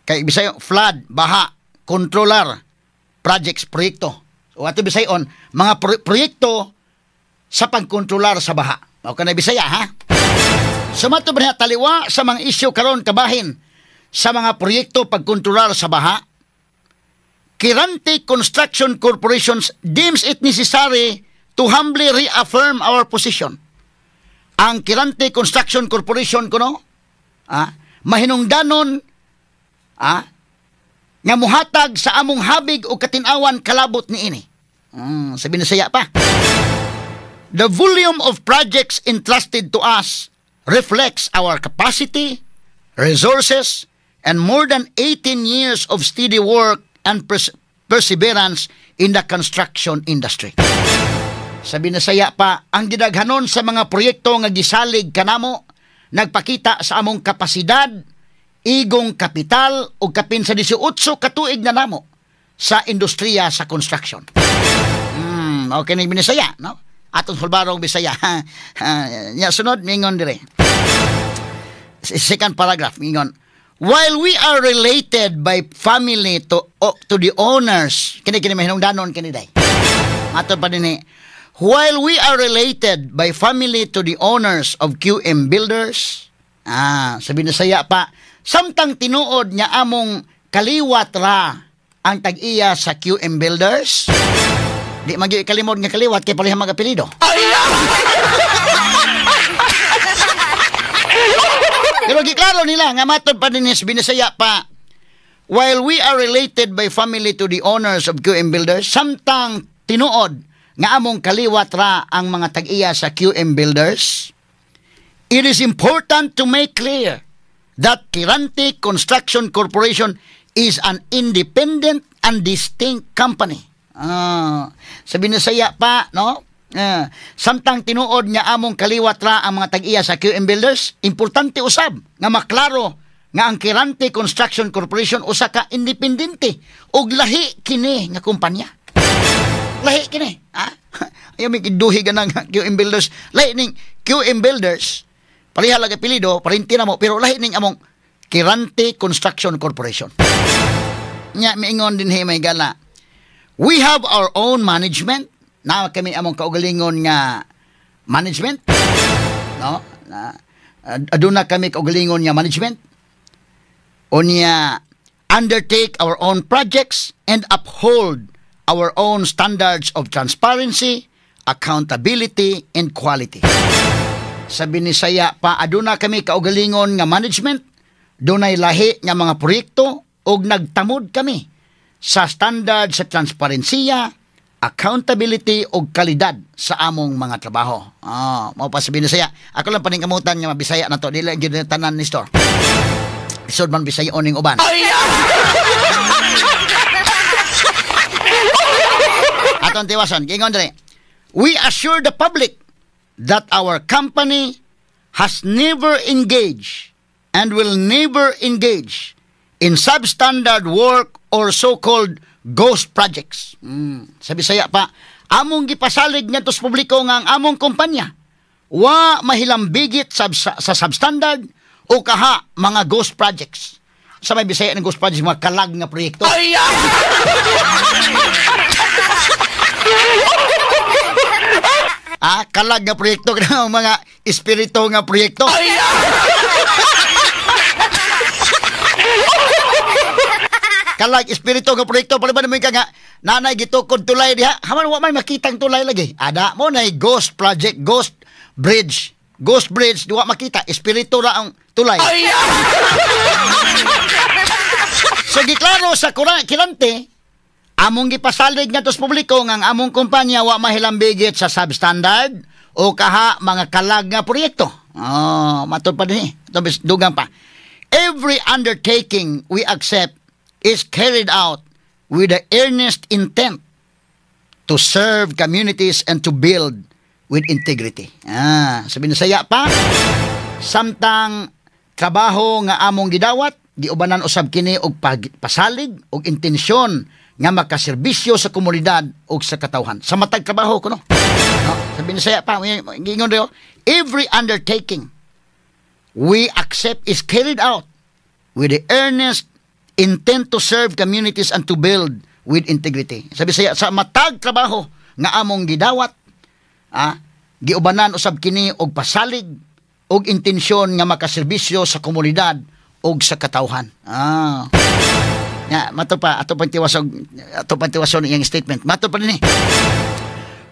Kay bisayon flood, baha, controller, projects, proyekto. So ato bisayon mga proyekto sa pagkontrolar sa baha. Okay na bisaya ha? Sumato ba taliwa sa mga isyu karon kabahin sa mga proyekto pagkontrolar sa baha? Quirante Construction Corporations deems it necessary to humbly reaffirm our position. Ang Quirante Construction Corporation kuno, mahinungdanon nga muhatag sa among habig o katinawan kalabot niini. Sa Binisaya pa. The volume of projects entrusted to us reflects our capacity, resources, and more than 18 years of steady work and perseverance in the construction industry. Sa Binisaya pa, ang gidaghanon sa mga proyekto nga gisalig kanamo nagpakita sa among kapasidad, igong kapital o kapin sa 18 ka tuig na namo sa industriya sa construction. Okay na Binisaya, no? Atong sulbarong Bisaya. Ya sunod mingon dire. Second paragraph mingon. While we are related by family to the owners, kini kini mahinungdanon kini day. Matod pa dinhi. While we are related by family to the owners of QM Builders, sa Binisaya pa, samtang tinuod nga among Kaliwat ra ang tag-iya sa QM Builders. Di man gyud kalimod nga kaliwat kay pareha mga apelyido. Pero giklaro nila nga matod pa dinhi sa Binisaya pa, while we are related by family to the owners of QM Builders, samtang tinuod nga among kaliwat ra ang mga tag-iya sa QM Builders, it is important to make clear that Quirante Construction Corporation is an independent and distinct company. Sa Binisaya pa, no? Samtang tinuod nga among kaliwat ra ang mga tag-iya sa QM Builders, importante usab nga maklaro nga ang Quirante Construction Corporation usa ka independente ug lahi kini nga kumpanya. Lahi kini, ha? Ayaw may kiduhi ganang QM Builders. Lahi ning QM Builders, pareha lang apelyido, parinti na mo, pero lahi ning among Quirante Construction Corporation. Nya miingon din may gala. We have our own management. Na kami among kaugalingon nga management, no? Na aduna kami kaugalingon nga management. Unya undertake our own projects and uphold our own standards of transparency, accountability and quality. Sa Binisaya pa, aduna kami kaugalingon nga management, dunay lahi nga mga proyekto ug nagtamod kami sa standard sa transparensiya, accountability o kalidad sa among mga trabaho. Mao pa sa Binisaya. Ako lang paningkamutan nga mabisaya na to. Dili gyud tanan ni store. Isod man Bisaya oning uban. Aton tiwason, gingon diri. We assure the public that our company has never engaged and will never engage in substandard work or so-called ghost projects. Sa Bisaya pa, among gipasalig ngadto sa publiko nga ang among kumpanya wa mahilambigit sa substandard o kaha mga ghost projects. Sa may Bisaya ng ghost projects, mga kalag nga proyekto. Kalag nga proyekto, mga espiritu nga proyekto. Kalag espiritu nga proyekto, pala ba naman ka nga nanay gitukod tulay diha, haman wa man makitang tulay lagi. Ada mo nay ghost project, ghost bridge. Ghost bridge, di wa makita, espiritu ra ang tulay. So giklaro sa Quirante, among gipasalig ngadto sa publiko nga ang among kumpanya wa mahilambigit sa substandard o kaha mga kalag nga proyekto. Oh, matod pa dinhi. Dugang pa. Every undertaking we accept is carried out with the earnest intent to serve communities and to build with integrity. Sa Binisaya pa, samtang trabaho nga among gidawat, giubanan usab kini og pasalig og intensyon nga makaserbisyo sa komunidad og sa katawhan. Sa matag trabaho kuno. No, sa Binisaya pa, giingon diri, every undertaking we accept is carried out with the earnest intent to serve communities and to build with integrity. Sa Bisaya, sa matag trabaho nga among gidawat, giubanan usab kini og pasalig og intensyon nga makaserbisyo sa komunidad og sa katawhan. Ya, mato pa ato pang tiwason iyang statement. Mato pa dinhi.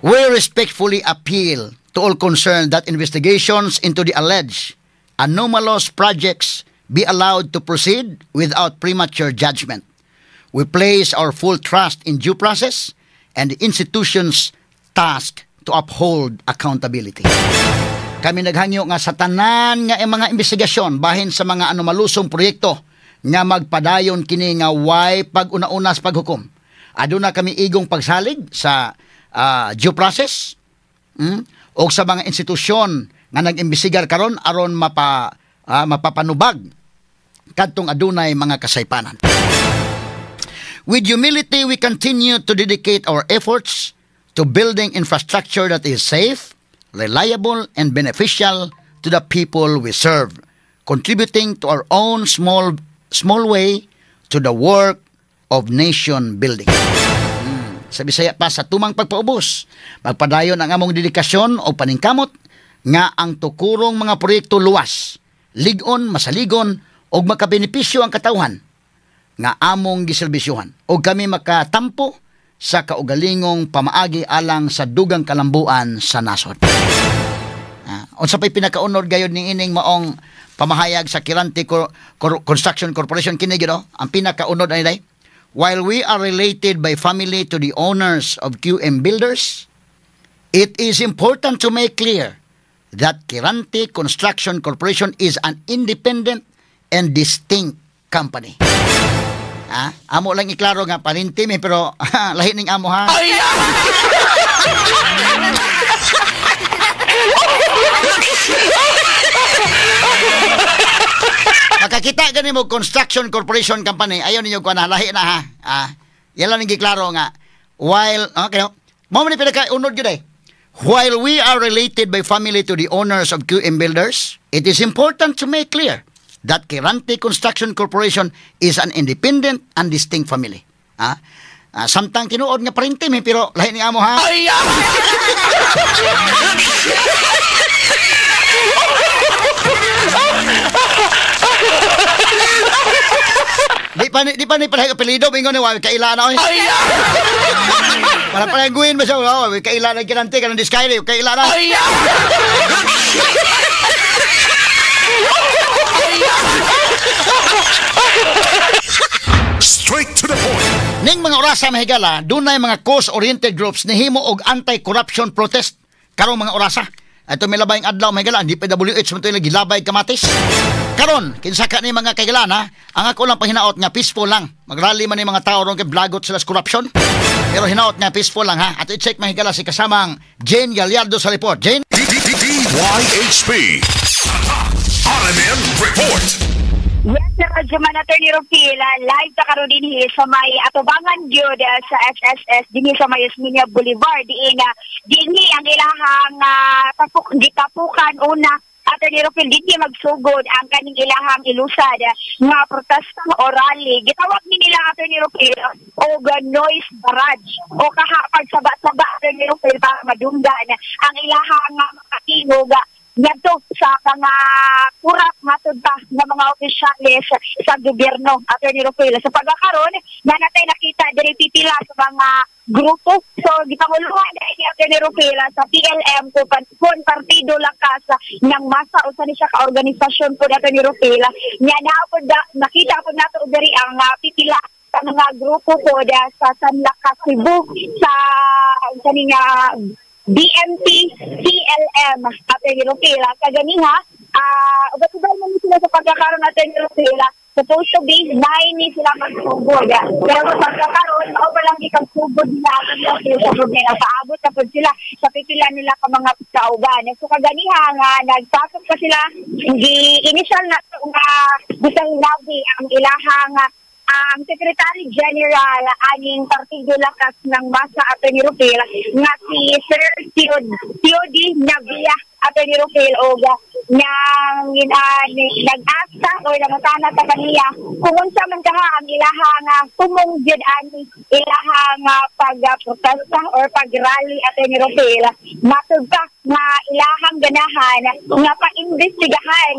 We respectfully appeal to all concerned that investigations into the alleged anomalous projects be allowed to proceed without premature judgment. We place our full trust in due process and the institution's task to uphold accountability. Kami naghangyo nga sa tanan nga mga investigasyon bahin sa mga anomalusong proyekto nga magpadayon kini nga way pag-una-una sa paghukom. Aduna kami igong pagsalig sa due process o sa mga institusyon nga nag-imbestigar karon aron mapapanubag kadtong adunay mga kasaypanan. With humility, we continue to dedicate our efforts to building infrastructure that is safe, reliable, and beneficial to the people we serve, contributing to our own small way to the work of nation building. Sa Bisaya pa, sa tumang pagpaubos, magpadayon ang among dedikasyon o paningkamot nga ang tukurong mga proyekto luwas, ligon, masaligon, o makabenepisyo ang katawhan, nga among giserbisyuhan o kami makatampo sa kaugalingong pamaagi alang sa dugang kalambuan sa nasod. Unsa pay pinakaunod gayud ni ining maong pamahayag sa Quirante Construction Corporation kini gyud, oh, ang pinakaunod ani day. "While we are related by family to the owners of QM Builders, it is important to make clear that Quirante Construction Corporation is an independent and distinct company." Ha? Amo lang iklaro nga parinti mi pero lahi ning amo ha. Makakita gani mo Construction Corporation Company, ayaw ninyo kuan lahi na ha. Ah, yan lang giklaro nga while okay, mao man ni pinaka-unod gyud eh. "While we are related by family to the owners of QM Builders, it is important to make clear that Quirante Construction Corporation is an independent and distinct family." Ah, samtang tinuod nga parinti mi pero lahi ni amo ha. Di pa ni pareho apelyido mingon ni wa kaila na oy. Para palangguin ba siya, oh, kaila na Quirante kanang Discaya, kaila na. Straight to the point. Ning mga orasa mahigala, dunay mga cause-oriented groups nihimo og anti-corruption protest karong mga orasa. Ato may labayng adlaw mahigala, ang DPWH man to ila gilabay kamatis. Karon, kinsa ka ni mga kailan ha, ang ako lang panghinaot nga peaceful lang. Magrally man ni mga tao ron kay blagot sila sa corruption. Pero hinaot nga peaceful lang ha. Ato i-check mahigala si kasamang Jane Gallardo sa report. Jane? DYHP. RMN Report. Yes, sir, Radyoman Attorney Rufil, live ta karon dinhi sa may atubangan gyud sa SSS dinhi sa may Osmeña Boulevard diin dinhi ang ilahang gitapukan una Attorney Rufil dinhi magsugod ang kaning ilahang ilusad nga protesta o rally. Gitawag ni nila Attorney Rufil og noise barrage o kaha pagsaba-saba Attorney Rufil para madunggan ang ilahang makatingog ngadto sa mga kurap matud pa ng mga opisyales sa gobyerno Attorney Rufil. Sa pagkakaroon na natay nakita diri pipila sa mga grupo. So gipanguluhan dahil ni Attorney Rufil sa PLM ko kon Partido Lakas ng Masa usa ni siya ka organisasyon po Attorney Rufil. Nya nakita po nato diri ang pipila sa mga grupo po sa San Lakas Cebu sa kaning BMP, PLM, Attorney Rufil. Kaganiha, ubat-ubay man sila sa pagkakaroon Attorney Rufil. Supposed to be 9 ni sila magsugod. Pero sa pagkakaroon, mao pa lang ikagsugod nila Attorney Rufil sa gobyerno. Paabot na po sila sa pipila nila ka mga kauban. So kaganiha nga, nagpasok pa sila, initial na nga bisang labi ang ilahang ang Secretary General aning Partido Lakas ng Masa Attorney Rufil nga si Sir Teody Navia Attorney Rufil og nang nag-asa o nangutana sa kaniya kung unsa man kaha ang ilahang tumong gyud ani ilahang pagprotesta or pag-rally Attorney Rufil. Matud pa nga ilahang ganahan nga paimbestigahan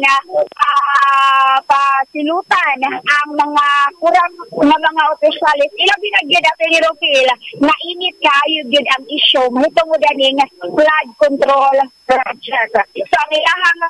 pasilutan ang mga kurang nga mga opisyales. Ilabi na gyud Attorney Rufil nga init kaayo gyud ang issue mahitungod aning flood control project. So ang ilahang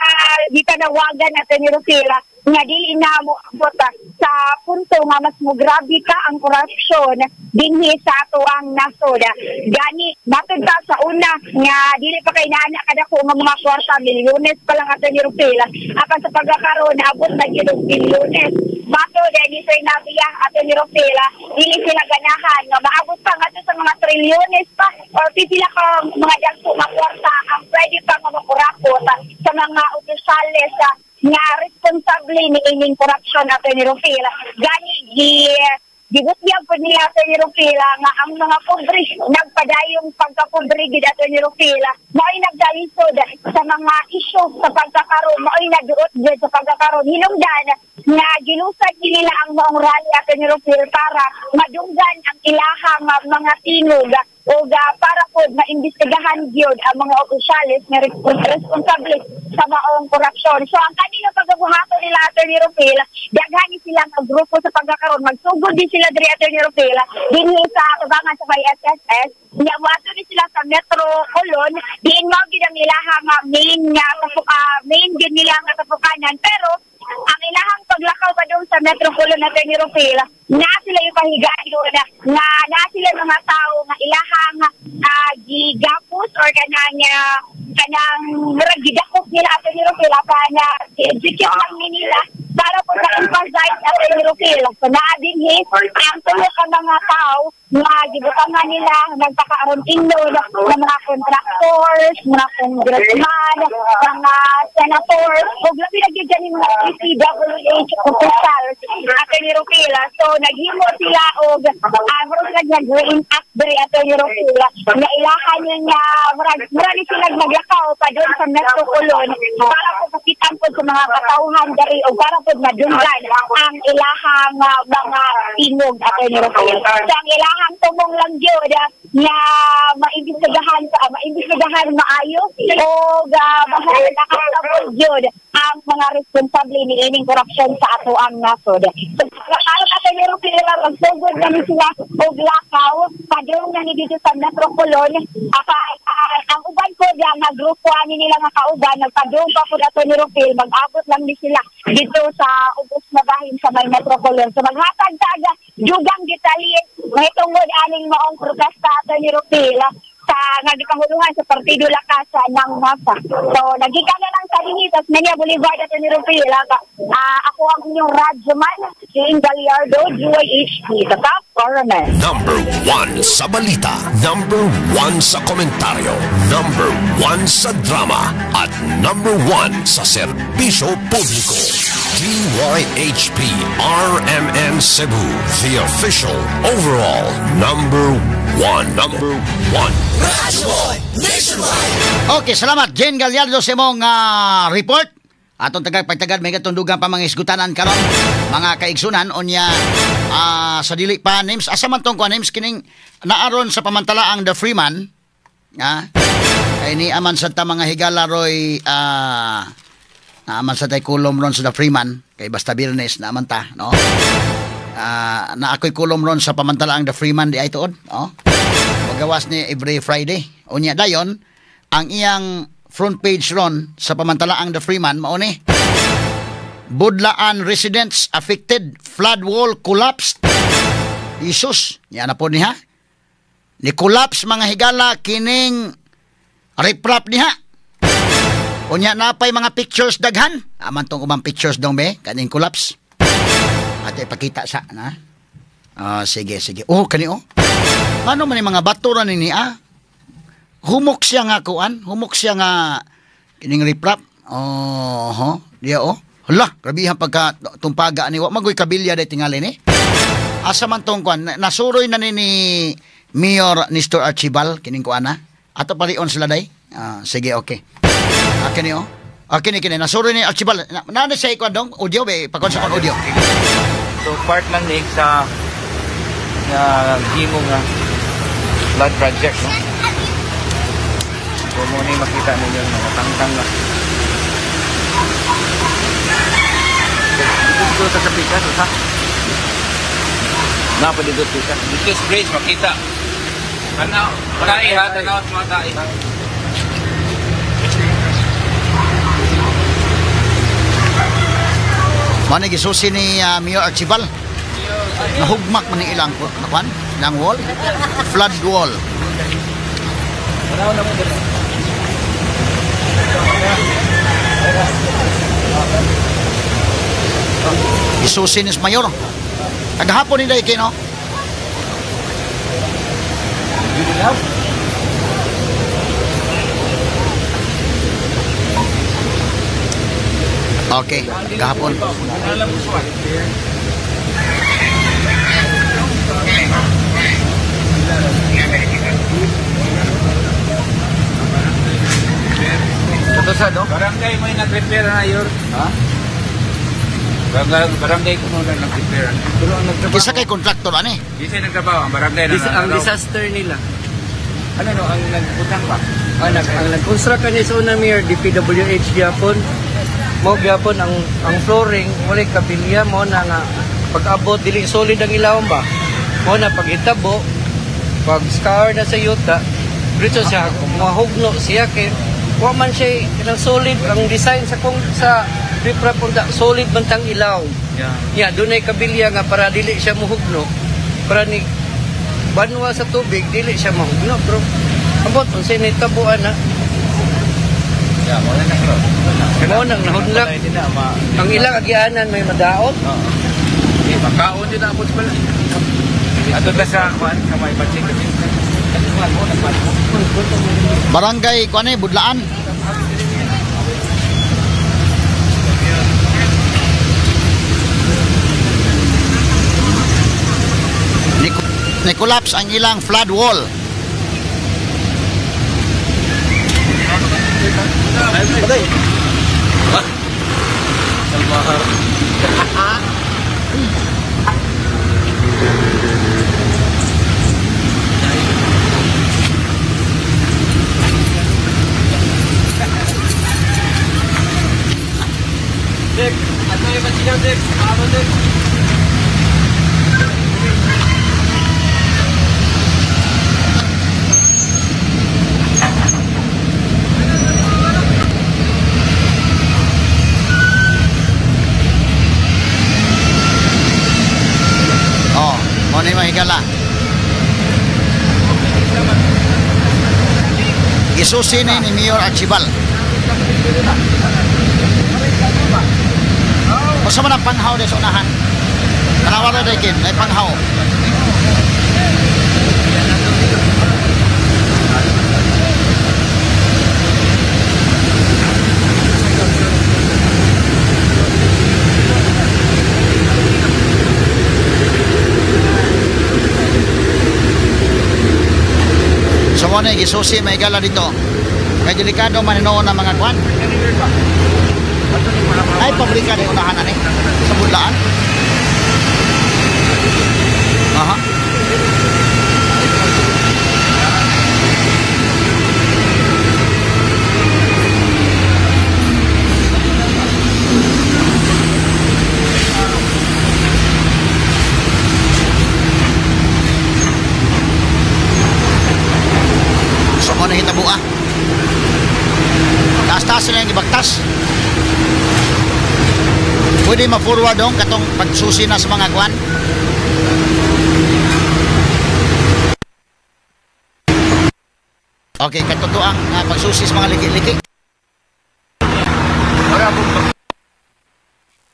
gitanawagan Attorney Rufil nga dili na moabot sa punto nga mas mograbe ka ang korupsyon dinhi sa ato ang nasod. Gani matud ta sa una nga dili pa kay naana kadako nga mga kwarta, milyones pa lang Attorney Rufil. Apan sa pagkakaroon naabot na gyud og bilyones. Matud ni Sir Navia Attorney Rufil, dili sila ganahan nga maabot pa ngadto sa mga trilyones pa or pipila ka mga dagko nga kwarta ang pwede pa nga makurakot sa mga opisyales nga responsable ni ining corruption Attorney Rufil. Gani gibutyag po nila Attorney Rufil nga ang mga pobre nagpadayong pagkapobre gid Attorney Rufil mao'y nagdalisod sa mga isyu sa pagkakaroon, mao'y naduot gid sa pagkakaroon. Hinungdan nga gilusad nila ang maong rally Attorney Rufil para madunggan ang ilahang mga tingog ug para pod maimbestigahan gyud ang mga opisyales nga responsable sa maong korupsyon. So ang kanila pagabuhaton nila, Attorney Rufil, daghan ni sila nga grupo sa pagkakaroon. Magsugod din sila diri, Attorney Rufil, dinhi sa atubangan sa may SSS. Nya moadto ni sila sa Metro Colon, diin mao gid ang ilahang main nga main gid nila nga tapukanan, pero ang ilahang paglakaw pa doon sa Metro Colon, Attorney Rufil, na sila yung pahigayon nga na sila mga tao nga ilahang gigapos or kanang kanang murag gidakop nila, Attorney Rufil, kana execute lang ni nila para po na-emphasize, Attorney Rufil. So naa dinhi ang tulo ka mga tao nga gibutangan nila nagpakaaron ingnon ng mga contractors, mga congressman, mga senators, ug labi na gyud ganing mga DPWH officials, Attorney Rufil. So naghimo sila og murag sila nag-reenact diri, Attorney Rufil, nga ilahan niya nga murag murag ni sila maglakaw pa doon sa Metro Colon para po makitaan po sa mga katawhan diri o para po madunggan ang ilahang mga tingog, Attorney Rufil. So ang ilahang tumong lang gyud nga maimbestigahan maayo o uh, gyud ang mga responsable ni ining korupsyon sa ato ang nasod. So karon, Attorney Rufil, magsugod na ni sila og lakaw padung na ni dito sa Metro Colon. Ang uban ko diya nga grupo ani nila nga kauban nagpadung pa pud, Attorney Rufil, mag-abot lang ni sila dito sa ubos na bahin sa may Metro Colon. So maghatag taga dugang detalye mahitungod aning maong protesta, Attorney Rufil, sa nga gipanguluhan sa Partido Lakas ng Masa. So nagikan na lang sa dinhi sa Osmeña Boulevard, Attorney Rufil. Ako ang inyong radyoman, Jane Gallardo, DYHP, sa Top Government. Number 1 sa balita. Number 1 sa komentaryo. Number 1 sa drama. At number 1 sa serbisyo publiko. DYHP RMN Cebu. The official overall number 1. Number 1. Okay, salamat Jane Gallardo sa imong report. Atong tagag pagtagad may gatundugan pa mga isgutanan karon mga kaigsunan. Unya sa dili pa names, asa man tong kuan names kining naaron sa pamantala ang The Freeman kay ni aman sa ta mga higala roy naaman sa tay kulom ron sa The Freeman kay basta Biyernes naaman ta no na ako'y kulom ron sa pamantala ang The Freeman di ay tuod oh magawas ni every Friday. Unya dayon ang iyang front page ron sa pamantala ang The Freeman mao ni "Budlaan residents affected, flood wall collapsed." Isus, yan na po niya. Ni collapse mga higala kining riprap niya. Unya napay mga pictures daghan. Aman tong ubang pictures dong be kaning collapse. At ipakita sa na. Ah, sige, sige. Oh, kani oh. Ano man yung mga bato ra ni ah? Humok siya nga kuan, humok siya nga kining riprap. Oh, ho, diya oh. Hala, grabihan pagka tumpaga ani, wa magoy kabilya day tingali ni. Asa man tong kuan, nasuroy na ni Mayor Nestor Archibal kining kuan na. Ato palion sila day. Ah, sige, okay. Ah, kini oh. Ah, kini kini nasuroy ni Archibal. Na, na siya kuan dong audio be, pakon sa kon audio. So part lang ni sa nga himo nga flood project, no. So mo ni makita ninyo mga tangtang na. Dito sa pikas ha. Napa dito pikas. Dito sa bridge makita. Tanaw, tae ha, tanaw sa mga tae. Mao ni gisusi ni Mayor Archibal. Nahugmak man ni ilang kuan, ilang wall, flood wall. Gisusi ni Mayor. Kagahapon ni day kino. Okay, gahapon. Ito sa no? Barangay mo yung nag-repair na yor. Ha? Barangay ko mo na nag-repair. Pero ang nagtrabaho Kisa kay contractor ani. Di siya nagtrabaho, ang barangay na ang disaster nila. Ano no ang nagbutang ba? Ang nag-construct kani sa una, Mayor, DPWH gyapon. Mao gyapon ang flooring, walay kabilya, mo na nga pag-abot dili solid ang ilawom ba. Mo na paghitabo, pag scour na sa yuta, diretso siya mahugno siya kay wa man siya kanang solid ang design sa kung sa riprap unta solid man tang ilawom. Yeah. Ya, dunay kabilya nga para dili siya muhugno, para ni banwa sa tubig dili siya mahugno, bro. Ambot unsay nitabuan na. Yeah, mo na bro. Mao nang nahudlak. Ang ilang agianan may madaot. Oo. Eh, makaon din abot pala. Ato ta sa kuan sa may pacheck. Barangay kuan eh, Budlaan. Ni-collapse ang ilang flood wall. Dek, ato yung machigaw, Dek. Amo, Dek. Oh, mo ni mahigala. Gisusi ni Mayor Archibald. Unsa man ang panghaw di sa unahan? Tanawa ra day kin, ay panghaw. So mo na gisusi may gala dito. Kay delikado man hinuon ang mga kwan. Ay pabrika di unahan ani sa Budlaan. Aha. So mo na hitabo ah. Taas-taas sila yung ibagtas. Pwede ma-forward dong katong pagsusi na sa mga kwan. Okay, katotoang pagsusi sa mga liki-liki. Ora po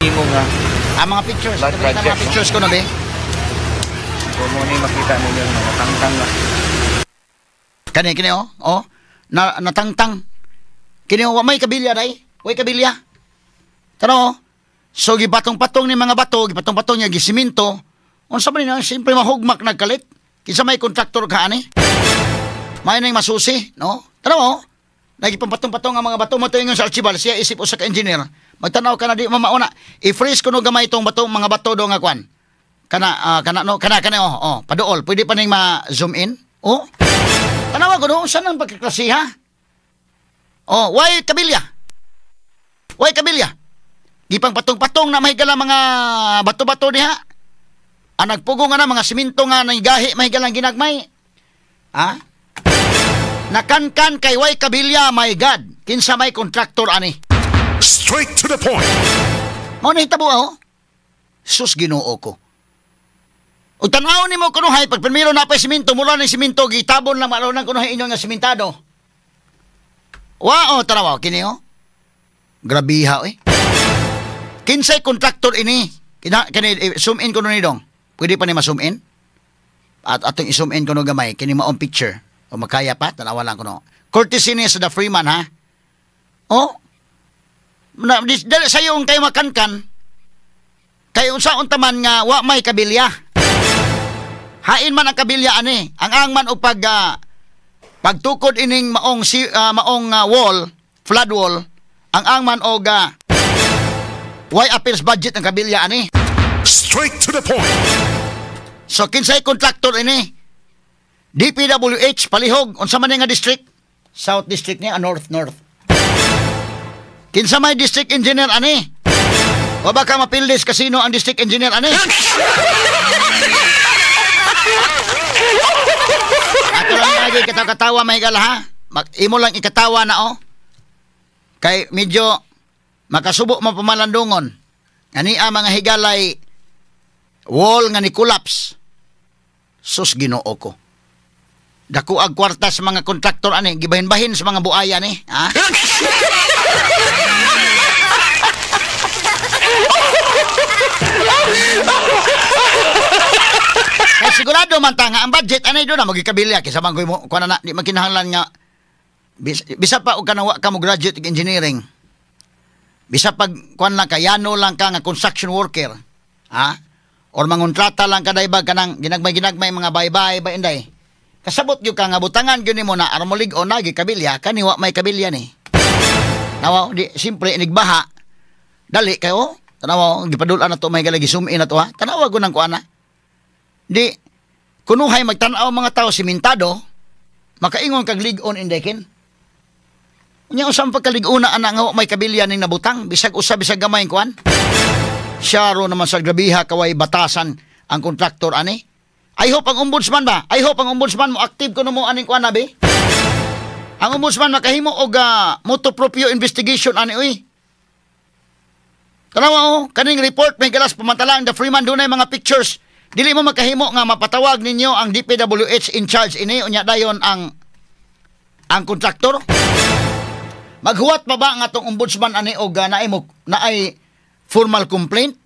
himo nga Ang mga pictures, Flood mga project, no? pictures ko na be. So mo ni makita ninyo mga tangtang na. Kani kini oh, oh. Na natangtang. Kini oh, wa may kabilya dai. Way kabilya. Tanaw oh. So gipatong-patong ni mga bato, gipatong-patong niya gisiminto. Unsa man ni siyempre mahugmak nagkalit. Kinsa may kontraktor ka ani? May nang masusi, no? Tanaw oh. Nagipatong-patong ang mga bato mo ingon sa Archibald, siya isip usa ka engineer. Magtanaw ka na di mamauna. I-freeze kuno gamay itong bato, mga bato do nga kwan. Kana kana no, kana kana oh, oh, paduol. Pwede pa ning ma-zoom in? Oh. Tanawa ko no, saan ang pagkaklasiha? Oh, why kabilya? Why kabilya? Gipang patong-patong na mahigala mga bato-bato diha. Ang nagpugo nga na mga simento nga nanggahi mahigalang ginagmay. Ha? Nakankan kay way kabilya, my God. Kinsa may kontraktor ani. Straight to the point. Mao na hitabo oh. Sus Ginoo ko. Ug tan-awon nimo kunuhay pag primero na pa simento mula ni simento gitabon lang maron nang kunuhay inyo nga simentado. Wa oh tanaw kini oh. Grabiha eh. Kinsay kontraktor ini? Kina kani zoom in kuno ni dong. Pwede pa ni ma-zoom in? At atong i-zoom in kuno gamay kini maong picture. O makaya pa tanawa lang kuno. Courtesy ni sa The Freeman ha. Oh. Na dali sayo ang kayo makankan. Kay unsa unta man nga wa may kabilya. Hain man ang kabilya ani. Ang ang man og pag pagtukod ining maong maong wall, flood wall, ang man og why appeals budget ang kabilya ani. Straight to the point. So kinsay kontraktor ini? DPWH palihog unsa man ni nga district? South District niya, North North. Kinsa may district engineer ani? O baka mapildis kasino ang district engineer ani? Ato lang lagi katawa-katawa mahigala ha. Imo lang ikatawa na oh. Kay medyo makasubo mapamalandungon. Ani ang mga higalay wall nga ni collapse. Sus Ginoo ko. Dako ang kwarta sa mga kontraktor ani, gibahin-bahin sa mga buaya ni, ha? Kay sigurado man ta nga ang budget ani do na magikabilya kaysa man mo kuan na di man kinahanglan nga bisa pa og kanang wa ka mo graduate og engineering. Bisa pag kuan lang ka yano lang ka nga construction worker, ha? Or mangontrata lang ka dayba kanang ginagmay-ginagmay mga baybay ba inday. Kasabot gyud ka nga butangan gyud nimo na aron molig-on na gikabilya kani wa may kabilya ni. Nawa di simpre inigbaha. Dali kayo. Tanawa gipadul-an na to may galagi zoom in na to ha. Tanawa gud nang kuana. Di kunuhay magtan-aw mga tao simentado makaingon kag lig-on indekin. Unya usang pagkalig-una ana nga wa may kabilya ning nabutang bisag usa bisag gamay kuan. Siyaro naman sa grabiha kaway batasan ang kontraktor ani. I hope ang ombudsman ba? I hope ang ombudsman mo active kuno mo aning kuan abi. Ang ombudsman makahimo og motu proprio investigation ani oy. Tanawa oh, kaning report may galas pamantalaan The Freeman dunay mga pictures. Dili mo makahimo nga mapatawag ninyo ang DPWH in charge ini unya dayon ang kontraktor. Maghuwat pa ba nga tong ombudsman ani og naay mo naay formal complaint?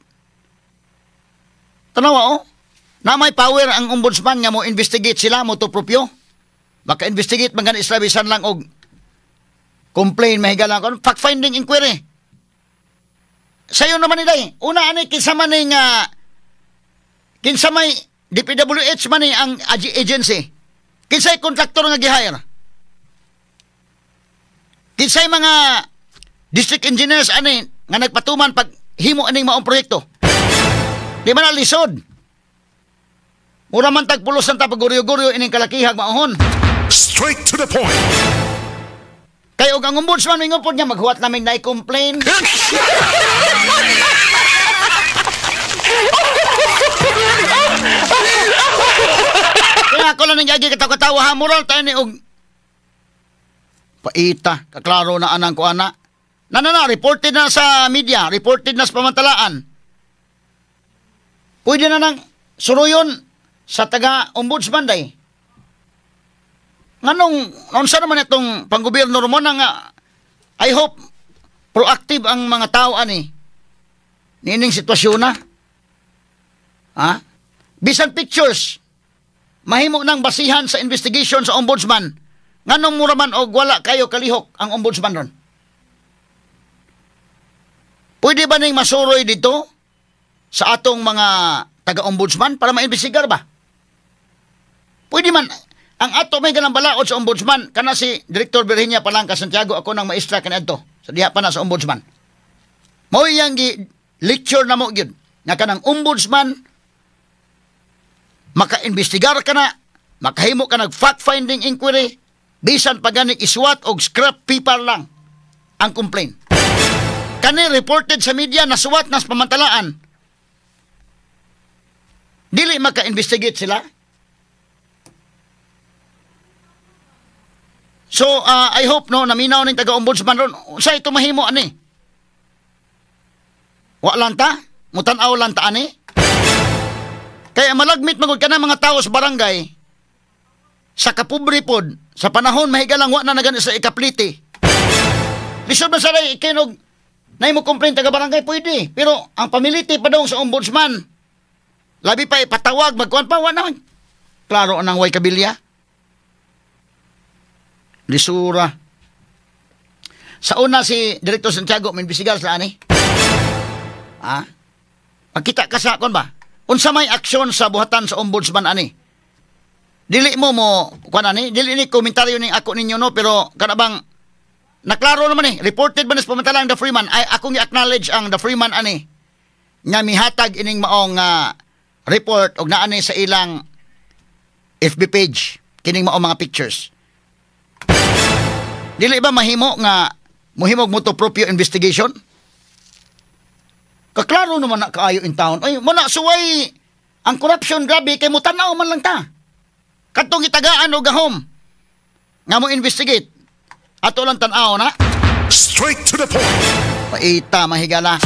Tanawa oh. Na may power ang ombudsman nga mo investigate sila motu proprio. Maka-investigate man gani sila bisan lang og complain mahigala kon fact finding inquiry. Sayo naman nila eh. Una ani kinsa man ning kinsa may DPWH man ni ang agency. Kinsay kontraktor nga gi-hire? Kinsay mga district engineers ani nga nagpatuman pag himo aning maong proyekto? Di man na lisod. Mura man tagpulos ang tapaguryo-guryo ining kalakihag maohon. Straight to the point. Kay og ang ombudsman mingon pod niya maghuwat namin na i-complain. Kaya ako lang nangyagi katawa-katawa ha, moral tayo ni og paita, kaklaro na anang ko ana. Na, reported na sa media, reported na sa pamantalaan. Pwede na nang suruyon sa taga-ombudsman day. Nganong, unsa naman itong panggobyerno mo na nga, I hope, proactive ang mga tao ani. Niining sitwasyon na. Ha? Bisan pictures, mahimo nang basihan sa investigation sa ombudsman. Nganong mura man og wala kayo kalihok ang ombudsman ron? Pwede ba ning masuroy dito sa atong mga taga-ombudsman para maimbestigar ba? Pwede man. Ang ato may ganang balaod sa ombudsman kana si Director Virginia Palangka Santiago ako nang maestra kaniadto sa diha pa na sa ombudsman. Mao iyang gi lecture na mo gyud nga kanang ombudsman maka-investigar ka na, makahimo ka nag fact-finding inquiry, bisan pa ganik iswat og scrap paper lang ang complaint. Kani reported sa media na suwat nas pamantalaan. Dili maka-investigate sila. So, I hope no naminaw ning taga-ombudsman ron. Sa ito mahimo ani? Wa lang ta? Mutan-aw lang ta ani? Kaya malagmit magud ka na mga tao sa barangay sa kapobre pod sa panahon mahigalang wa na nagani sa ikapliti. Lisod man sa ray ikinog na mo complain taga barangay pwede, pero ang pamiliti pa dong sa ombudsman labi pa ipatawag magkuan pa wa na. Klaro anang way kabilya. Lisura. Sa una si Director Santiago mimbisigal sa ani. Ha? Pagkita ka sa kon ba? Unsa may aksyon sa buhatan sa ombudsman ani? Dili mo mo kuan ani, dili ni komentaryo ning ako ninyo no, pero kana bang naklaro naman eh, reported man sa pamantalang The Freeman. Ay akong i-acknowledge ang The Freeman ani nga mihatag ining maong report og naani sa ilang FB page. Kining mao mga pictures. Dili ba mahimo nga mohimog motu proprio investigation? Kaklaro naman na kaayo in town. Ay, mo na suway ang corruption, grabe kay mo tan-aw man lang ta. Kadtong itagaan og gahom nga mo investigate. Ato lang tan-aw na. Straight to the point. Paita, mahigala.